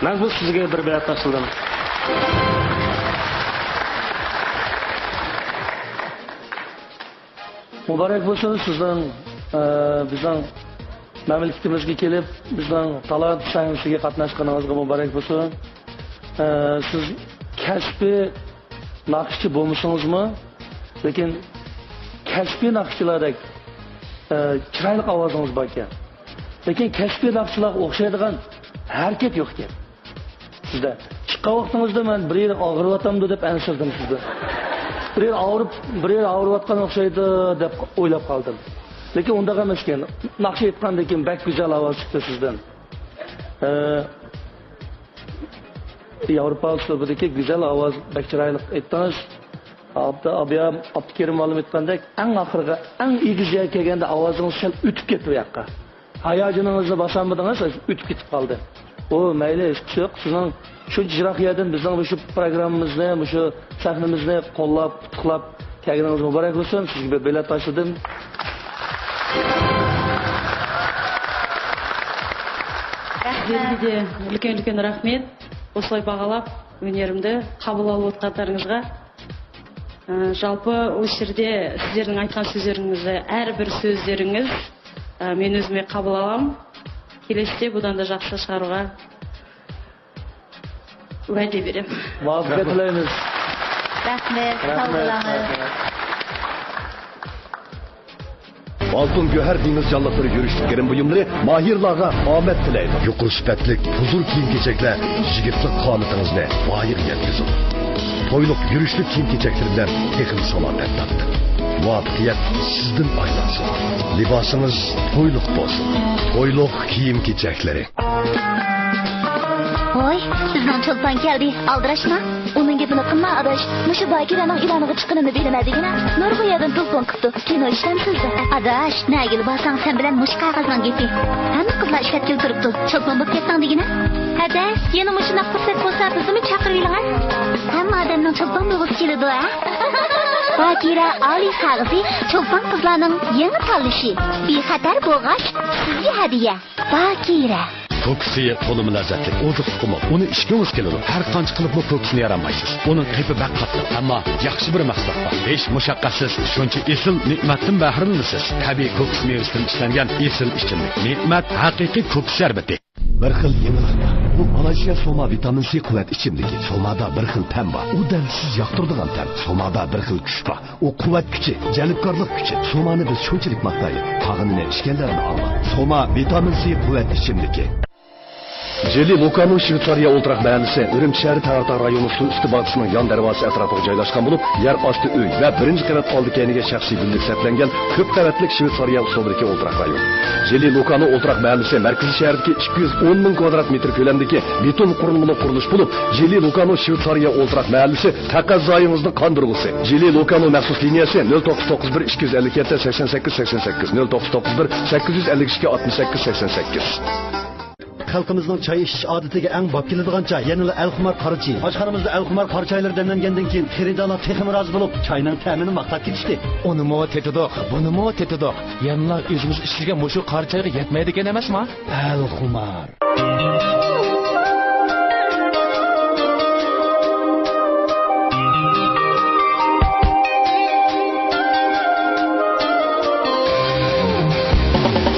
مەن بۇ سىزگە بىر بېلەت تاشلىدىم. مۇبارەك بولسۇن سىزنىڭ، ئە، بىزنىڭ مەملىكىتىمىزگە كېلىپ، بىزنىڭ تالانت سەھنىسىگە قاتناشقىنىڭىزغا مۇبارەك بولسۇن. ئە، سىز كەسپىي ناخشىچى بولمىسىڭىزمۇ، لېكىن كەسپىي ناخشىچىلاردەك، ئە، چىرايلىق ئاۋازىڭىز باركەن. لېكىن كەسپىي ناخشىچىلارغا ئوخشايدىغان ھەرىكەت يوقكەن. سىزدە چىققان ۋاقتىڭىزدا مەن بىر يېرى ئاغرىۋاتامدۇ دەپ ئەنسىرىدىم سىزدىن. بىر يېرى ئاغرىپ، بىر يېرى ئاغرىۋاتقان ئوخشايدۇ دەپ ئويلاپ قالدىم. لېكىن ئۇنداق ئەمەسكەن. ناخشا ئېيتقاندىن كېيىن بەك گۈزەل ئاۋاز چىقتى سىزدىن. ئە، ياۋروپا ئۇسلۇبىدىكى گۈزەل ئاۋاز، بەك چىرايلىق ئېيتتىڭىز. ئابدا-، ئابىيام ئابدۇكېرىم مۇئەللىم ئېيتقاندەك، ئەڭ ئاخىرىغا، ئەڭ ئېگىز يەرگە كەلگەندە ئاۋازىڭىز سەل ئۆتۈپ كەتتى بۇ ياققا. ھاياجىنىڭىزنى باسالمىدىڭىز، ئۆتۈپ كېتىپ قالدى. ئۇ مەيلى، ھېچقىسى يوق. سىزنىڭ شۇنچە يىراق يەردىن بىزنىڭ مۇشۇ پروگراممىمىزنى، مۇشۇ سەھنىمىزنى قوللاپ، قۇتلۇق كەلگىنىڭىز مۇبارەك بولسۇن. سىزگە بىر بېلەت تاشلىدىم. سىزگە ئۈلكەن ئۈلكەن رەھمەت. ئوسلاي باغلاپ ئۈنەرىمنى قابۇل ئالىۋاتقانلىرىڭىزغا. ئە، жалпы، ئۇ يەردە سىزلەرنىڭ ئېيتقان سۆزلىرىڭىزنى، ھەر بىر سۆزلىرىڭىز، ئە، مەن ئۆزۈمگە قابۇل ئالام. كېلەچەكتە بۇندىن دا ياخشى چىقىرىشقا ۋەدە بېرىمەن. مۇۋەپپەقىيەت تىلەيمىز. رەھمەت، ساغ بولۇڭىز. ئالتۇن گۆھەر دېڭىز جانلىقلىرى يۈرۈشلۈك گىرىم بۇيۇملىرى ماھىرلارغا ئامەت تىلەيدۇ. يۇقىرى سۈپەتلىك، ھۇزۇر كىيىم-كېچەكلەر يىگىتلىك قامىتىڭىزنى بايىغا يەتكۈزىدۇ. تويلۇق يۈرۈشلۈك كىيىم-كېچەكلىرى بىلەن تېخىمۇ سالاپەت تارتىڭ. مۇۋەپپەقىيەت سىزدىن ئايلانسۇن. لىباسىڭىز تويلۇق بولسۇن. تويلۇق كىيىم-كېچەكلىرى. ۋوي، بىزنىڭ چولپان كەلدى، ئالدىراشما؟ ئۇنىڭ گېپىنى قىلما، ئاداش. مۇشۇ باكىرەنىڭ ئېلانىغا چىققىنىنى بىلىمەن دېگىنە. نۇرغۇن يەردىن تېلېفون كېلىپتۇ. كىنو ئىشلەمسىزدە. ئاداش، نەگىلا بارساڭ سەن بىلەن مۇشۇ قەغەزنىڭ گېپى. ھەممە قىزلار ئىشلەپ كېلتۈرۈپتۇ. چولپان بولۇپ كەتسەڭ دېگىنە. ھەدە، يەنە مۇشۇنداق پۇرسەت بولسا بىزنىمۇ چاقىرىۋېلىڭە. ھەممە ئادەمنىڭ چولپان بولغۇسى كېلىدۇ ھە. باكىرە ئالىي قەغىزى، چولپان قىزلارنىڭ يېڭى تاللىشى. بىخەتەر بولغاچ، سىزگە ھەدىيە. باكىرە. كوكۇس سۈيى تولىمۇ لەززەتلىك، ئوزۇقلۇقىمۇ. ئۇنى ئىچكۈڭىز كېلىدۇ. ھەر قانچە قىلىپمۇ كوكۇسنى يارالمايسىز. ئۇنىڭ قېپى بەك قاتتىق، ئەمما ياخشى بىر مەھسۇلات بار. ھېچ مۇشەققەتسىز شۇنچە ئېسىل نېمەتتىن بەھرىلىنىسىز. تەبىئىي كوكۇس مېۋىسىدىن ئىشلەنگەن ئېسىل ئىچىملىك. نېمەت ھەقىقىي كوكۇس شەربىتى. بىر خىل يېڭىلىق بار. بۇ مالايشىيا سوما ۋىتامىن سى قۇۋۋەت ئىچىملىكى. سومادا بىر خىل تەم بار. ئۇ دەم سىز ياقتۇرىدىغان تەم. سومادا بىر خىل كۈچ بار. ئۇ قۇۋۋەت كۈچى، جەلپكارلىق كۈچى. سومانى بىز شۇنچىلىك ماختايلى. قالغىنىنى ئىچكەنلەرنى ئاڭلاڭ. سوما ۋىتامىن سى قۇۋۋەت ئىچىملىكى. جېلى لوكانو شۋېتسارىيە ئولتۇراق مەھەللىسى ئۈرۈمچى شەھىرى تەڭرىتاغ رايونى سۇ ئۈستى باغچىسىنىڭ يان دەرۋازىسى ئەتراپىغا جايلاشقان بولۇپ، يەر ئاستى ئۆي ۋە بىرىنچى قەۋەت ئالدى كەينىگە شەخسىي گۈللۈك سەپلەنگەن كۆپ قەۋەتلىك شۋېتسارىيە ئۇسۇلىدىكى ئولتۇراق رايون. جېلى لوكانو ئولتۇراق مەھەللىسى مەركىزىي شەھەردىكى ئىككى يۈز ئون مىڭ كۋادرات مېتىر كۆلەمدىكى بېتون قۇرۇلمىلىق قۇرۇلۇش بولۇپ، جېلى لوكانو شۋېتسارىيە ئولتۇراق مەھەللىسى تەقەززايىڭىزنىڭ قاندۇرغۇسى. جېلى لوكانو مەخسۇس لىنىيەسى نۆل توققۇز توققۇز بىر ئىككى يۈز ئەللىك يەتتە سەكسەن سەككىز سەكسەن سەككىز، نۆل توققۇز توققۇز بىر سەككىز يۈز ئەللىك ئىككى ئاتمىش سەككىز سەكسەن سەككىز. خەلقىمىزنىڭ چاي ئىچىش ئادىتىگە ئەڭ باب كېلىدىغان چاي يەنىلا ئەلخۇمار قارا چېيى. ئاشخانىمىزدا ئەلخۇمار قارا چايلىرى دەملەنگەندىن كېيىن، خېرىدارلار تېخىمۇ رازى بولۇپ، چاينىڭ تەمىنى ماختاپ كېتىشتى. ئۇنىمۇ تېتىدۇق، بۇنىمۇ تېتىدۇق. يەنىلا ئۆزىمىز ئىچىدىكى مۇشۇ قارا چايغا يەتمەيدىكەن ئەمەسما؟ ئەلخۇمار.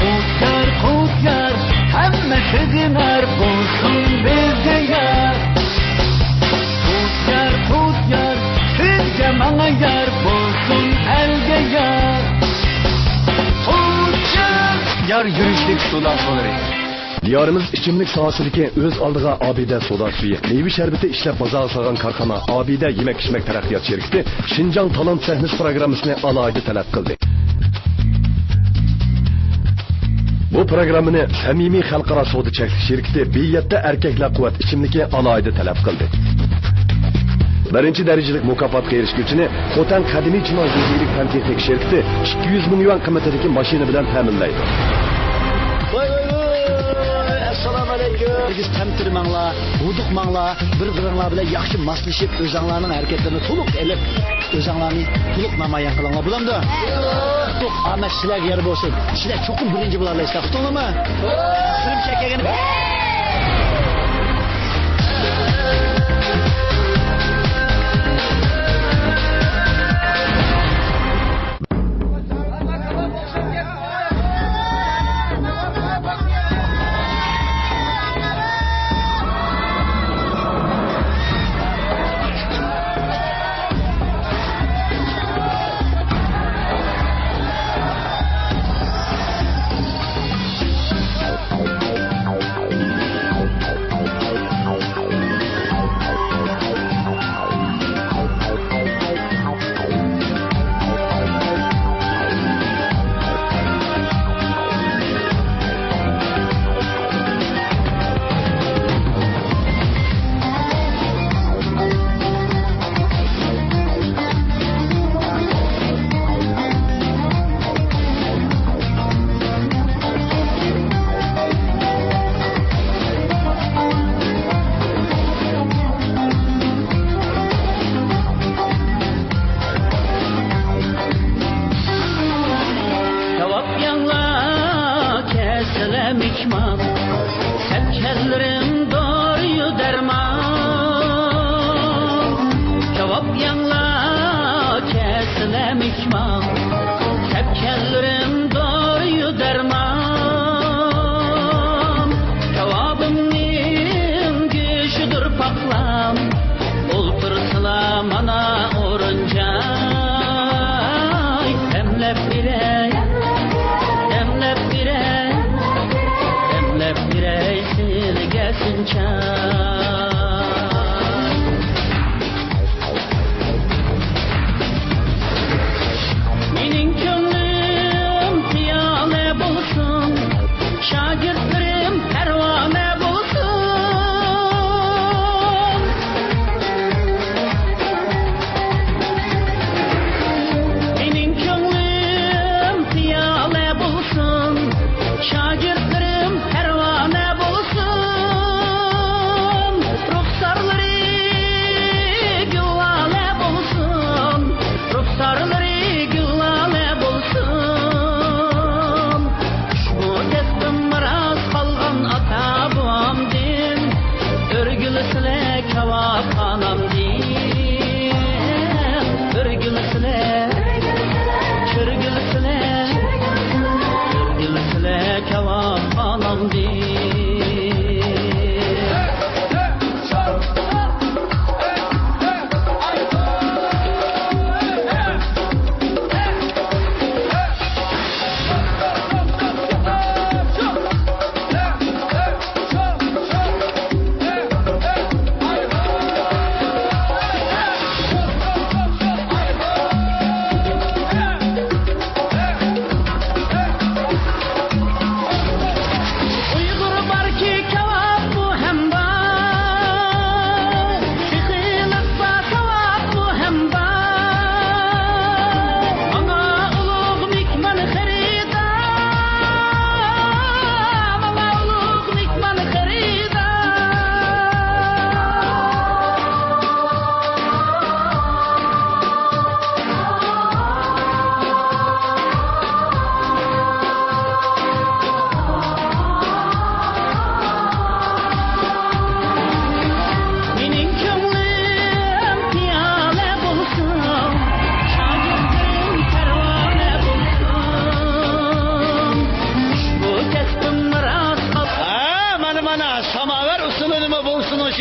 قۇتيار، قۇتيار، ھەممە خىزىلار بولسۇن بىزگە يار. قۇتيار، قۇتيار، سىزگە ماڭا يار، بولسۇن ئەلگە يار. قۇتيار، يار يۈرۈشلۈك سودا سۇلىرى. دىيارىمىز ئىچىملىك ساھەسىدىكى ئۆز ئالدىغا ئابىدە سودا سۈيى، مېۋە شەربىتى ئىشلەپ بازارغا سالغان كارخانا ئابىدە يېمەك-ئىچمەك تەرەققىيات شىركىتى شىنجاڭ تالانت سەھنىسى پىروگراممىسىنى ئالاھىدە تەلەپ قىلدى. بۇ پىروگراممىنى سەمىمىي خەلقئارا سودا چەكلىك شىركىتى بى يەتتە ئەركەكلەر قۇۋۋەت ئىچىملىكى ئالاھىدە تەلەپ قىلدى. بىرىنچى دەرىجىلىك مۇكاپاتقا ئېرىشكۈچىنى خوتەن قەدىمىي چىنا يۈزىلىك پەن-تېخنىكا شىركىتى ئىككى يۈز مىڭ يۈەن قىممىتىدىكى ماشىنا بىلەن تەمىنلەيدۇ. ۋاي، ۋاي، ۋاي، ئەسسالامۇ ئەلەيكۇم. ئېگىز تەمتىرىمەڭلار، ھودۇقماڭلار، بىر-بىرىڭلار بىلەن ياخشى ماسلىشىپ، ئۆزەڭلارنىڭ ھەرىكەتلىرىنى تولۇق ئېلىپ، ئۆزەڭلارنى تولۇق نامايان قىلىڭلار. بولامدۇ؟ ئامەت سىلەرگە يار بولسۇن. سىلەر چوقۇم بىرىنچى بولالايسىلەر. ئۇقتۇڭلارمۇ؟ ئۈرۈمچىگە كەلگىنى. كاۋاپ يەڭلار، كەلسىلە مېھمان، سەپكەنلىرىم دورىيۇ دەرمان. كاۋاپ يەڭلار، كەلسىلە مېھمان، سەپكەنلىرىم دورىيۇ دەرمان. كاۋابىمنىڭ گۆشىدۇر پاقلام، ئولتۇرسىلا مانا ئورۇن جاي. دەملەپ بېرەي، دەملەپ بېرەي، دەملەپ بېرەي سىلىگە سىنچاي. مېنىڭ كۆڭلۈم پىيالە بولسۇن، شاگىرتلىرىم پەرۋانە بولسۇن. مېنىڭ كۆڭلۈم پىيالە بولسۇن، شاگىرتلىرىم پەرۋانە بولسۇن. رۇخسارلىرى گۈللالە بولسۇن، رۇخسارلىرى گۈللالە بولسۇن. ئۇشبۇ كەسپىم مىراس قالغان ئاتا-بوۋامدىن. ئۆرگۈلسىلە كاۋاپخانامدىن. ئۆرگۈلسىلە، كىرگۈلسىلە، كىرگۈلسىلە كاۋاپخانامدىن.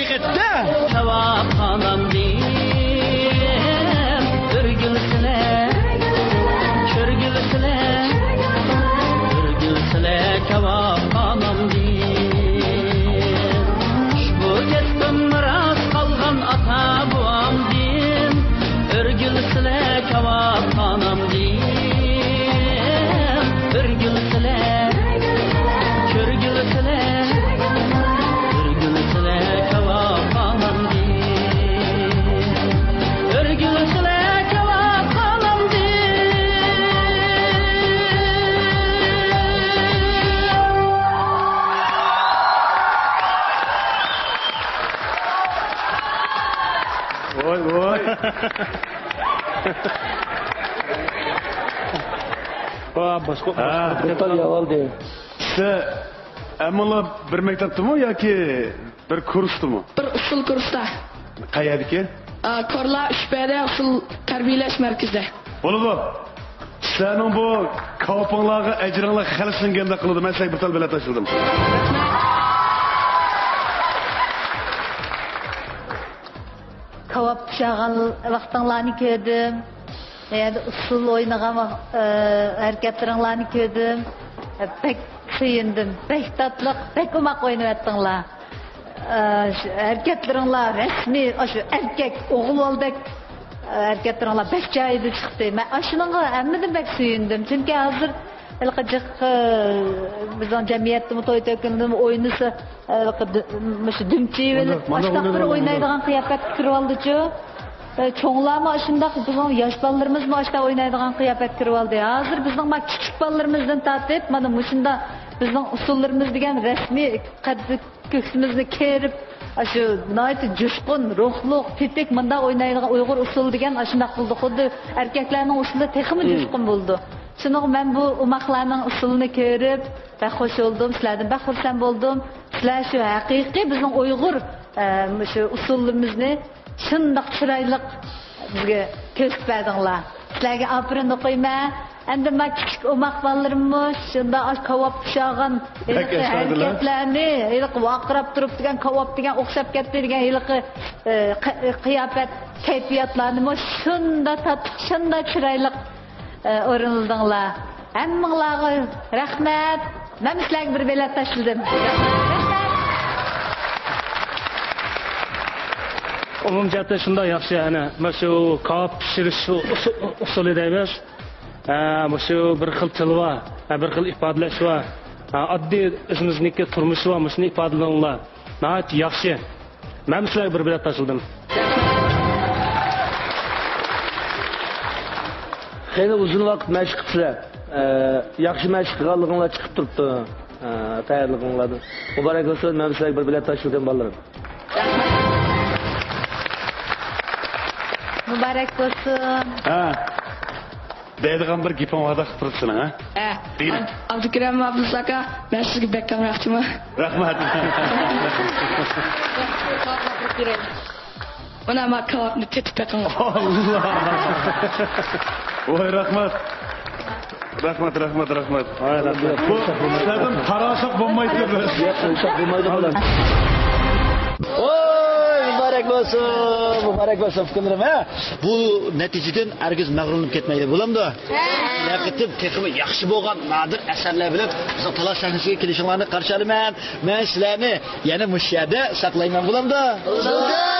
ھەقىقەتتە. كاۋاپ خانىم دېيىم، ئۆرگۈلسىلە، چۆرگۈلسىلە، ئۆرگۈلسىلە، كاۋاپ خانىم دېيىم. ئۇشبۇ كەسپىم مىراس قالغان ئاتا بوۋامدىن. ئۆرگۈلسىلە، كاۋاپ خانىم دېيىم. ئۆرگۈلسىلە، چۆرگۈلسىلە، ئۆرگۈلسىلە، كاۋاپ خانىم دېيىم. ئۆرگۈلسىلە، كاۋاپ خانىم دېيىم. ۋاي، ۋاي. ۋا، باشقا، ھە. باشقا. دېتال ياۋالدى. سىز ھەممىڭلار بىر مەكتەپتىمۇ ياكى بىر كۇرستىمۇ؟ بىر ئۇسسۇل كۇرستا. قەيەردىكى؟ ئا، كورلا ئۈچ بەدە ئۇسسۇل تەربىيەلەش مەركىزىدە. بولىدۇ. سىلەرنىڭ بۇ كاۋىپىڭلارغا ئەجرىڭلار خەلسىنگەندەك قىلىدۇ. مەن سىلەرگە بىر تال بېلەت تاشلىدىم. كاۋاپ پىشىرغان ۋاقتىڭلارنى كۆردۈم. يەنە ئۇسسۇل ئوينىغان ۋاق-، ئە، ھەرىكەتلىرىڭلارنى كۆردۈم. بەك سۆيۈندۈم. بەك تاتلىق، بەك ئوماق ئوينىۋەتتىڭلار. ئە، شۇ ھەرىكەتلىرىڭلار رەسمىي، ئاشۇ ئەركەك، ئوغۇل بالىدەك، ئە، ھەرىكەتلىرىڭلار بەك جايىدا چىقتى. مەن ئاشۇنىڭغا ھەممىدىن بەك سۆيۈندۈم. چۈنكى ھازىر ھېلىقى جىق، ئە، بىزنىڭ جەمئىيەتتىمۇ، توي تۆكۈنىدىمۇ ئوينىسا، ھېلىقى دۈ-، مۇشۇ دۈمچىۋېلىپ، مانا، مانا ئاشۇنداق بىر ئوينايدىغان قىياپەتكە كىرىۋالدىچۇ. ئە، چوڭلارمۇ ئاشۇنداق، بىزنىڭ ياش بالىلىرىمىزمۇ ئاشۇنداق ئوينايدىغان قىياپەتكە كىرىۋالدى. ھازىر بىزنىڭ ما كىچىك بالىلىرىمىزدىن تارتىپ، مانا مۇشۇنداق بىزنىڭ ئۇسسۇللىرىمىز دېگەن رەسمىي قەد كۆكسىمىزنى كېرىپ، ئاشۇ ناھايىتى جۇشقۇن، روھلۇق، تېتىك، مۇنداق ئوينايدىغان ئۇيغۇر ئۇسسۇلى دېگەن ئاشۇنداق بولىدۇ. خۇددى ئەركەكلەرنىڭ ئۇسسۇلى تېخىمۇ جۇشقۇن بولىدۇ. شۇنىڭغا مەن بۇ ئوماقلارنىڭ ئۇسسۇلىنى كۆرۈپ، بەك خوش بولدۇم، سىلەردىن بەك خۇرسەن بولدۇم. سىلەر شۇ ھەقىقىي بىزنىڭ ئۇيغۇر، ئە، مۇشۇ ئۇسسۇلىمىزنى شۇنداق چىرايلىق بىزگە كۆرسىتىپ بەردىڭلار. سىلەرگە ئاپىرىن ئوقۇيمەن. ئەمدى مانا كىچىك ئوماق بالىلىرىممۇ شۇنداق ئاشۇ كاۋاپ پىشىرغان ھېلىقى ھەرىكەتلەرنى، ھېلىقى ۋارقىراپ تۇرۇپ دېگەن كاۋاپ دېگەن ئوخشاپ كەتتى دېگەن ھېلىقى، ئە، قى-، قىياپەت، كەيپىياتلارنىمۇ شۇنداق تاتلىق، شۇنداق چىرايلىق، ئە، ئورۇنلىدىڭلار. ھەممىڭلارغا رەھمەت. مەن سىلەرگە بىر بېلەت تاشلىدىم. ئومۇمىي جەھەتتە شۇنداق ياخشى، ئەنە، مانا شۇ كاۋاپ پىشۇرۇش ئۇسۇ-، ئۇسۇلى دەيمىز. ھە، مۇشۇ بىر خىل تىل بار، ھە، بىر خىل ئىپادىلەش بار. ھە، ئاددىي ئۆزىمىزنىڭكى تۇرمۇشى بار، مۇشۇنى ئىپادىلىدىڭلار. ناھايىتى ياخشى. مەن سىلەرگە بىر بېلەت تاشلىدىم. خېلى ئۇزۇن ۋاقىت مەشىق قىپسىلەر. ئە، ياخشى مەشىق قىلغانلىقىڭلار چىقىپ تۇرۇپتۇ. ئە، تەييارلىقىڭلاردىن. مۇبارەك بولسۇن، مەن سىلەرگە بىر بېلەت تاشلىدىم، بالىلىرىم. مۇبارەك بولسۇن. ھە. دەيدىغان بىر گېپىڭ بار قىلىپ تۇرۇپسىز، ھە؟ ھە. دېگىنە. ئاب-، ئابدۇكېرىم ئابدۇلساكا، مەن سىزگە بەك كۆپ ياقتىمەن. رەھمەت. مانا ما كاۋاپنى تېتىپ بېقىڭ. ئاللا! ۋاي، رەھمەت. رەھمەت، رەھمەت، رەھمەت. ۋاي، رەھمەت. بۇ سىلەردىن قارا ئالساق بولمايدۇ. ياق، ئالساق بولمايدۇ، بالام. ۋاي، مۇبارەك بولسۇن، مۇبارەك بولسۇن، ئۇكىلىرىم، ھە. بۇ نەتىجىدىن ھەرگىز مەغرۇرلىنىپ كەتمەيلى، بولامدۇ؟ ھە. كېلەر قېتىم تېخىمۇ ياخشى بولغان نادىر ئەسەرلەر بىلەن بىزنىڭ تالاش سەھنىسىگە كېلىشىڭلارنى قارشى ئالىمەن. مەن سىلەرنى يەنە مۇشۇ يەردە ساقلايمەن، بولامدۇ؟ بولىدۇ.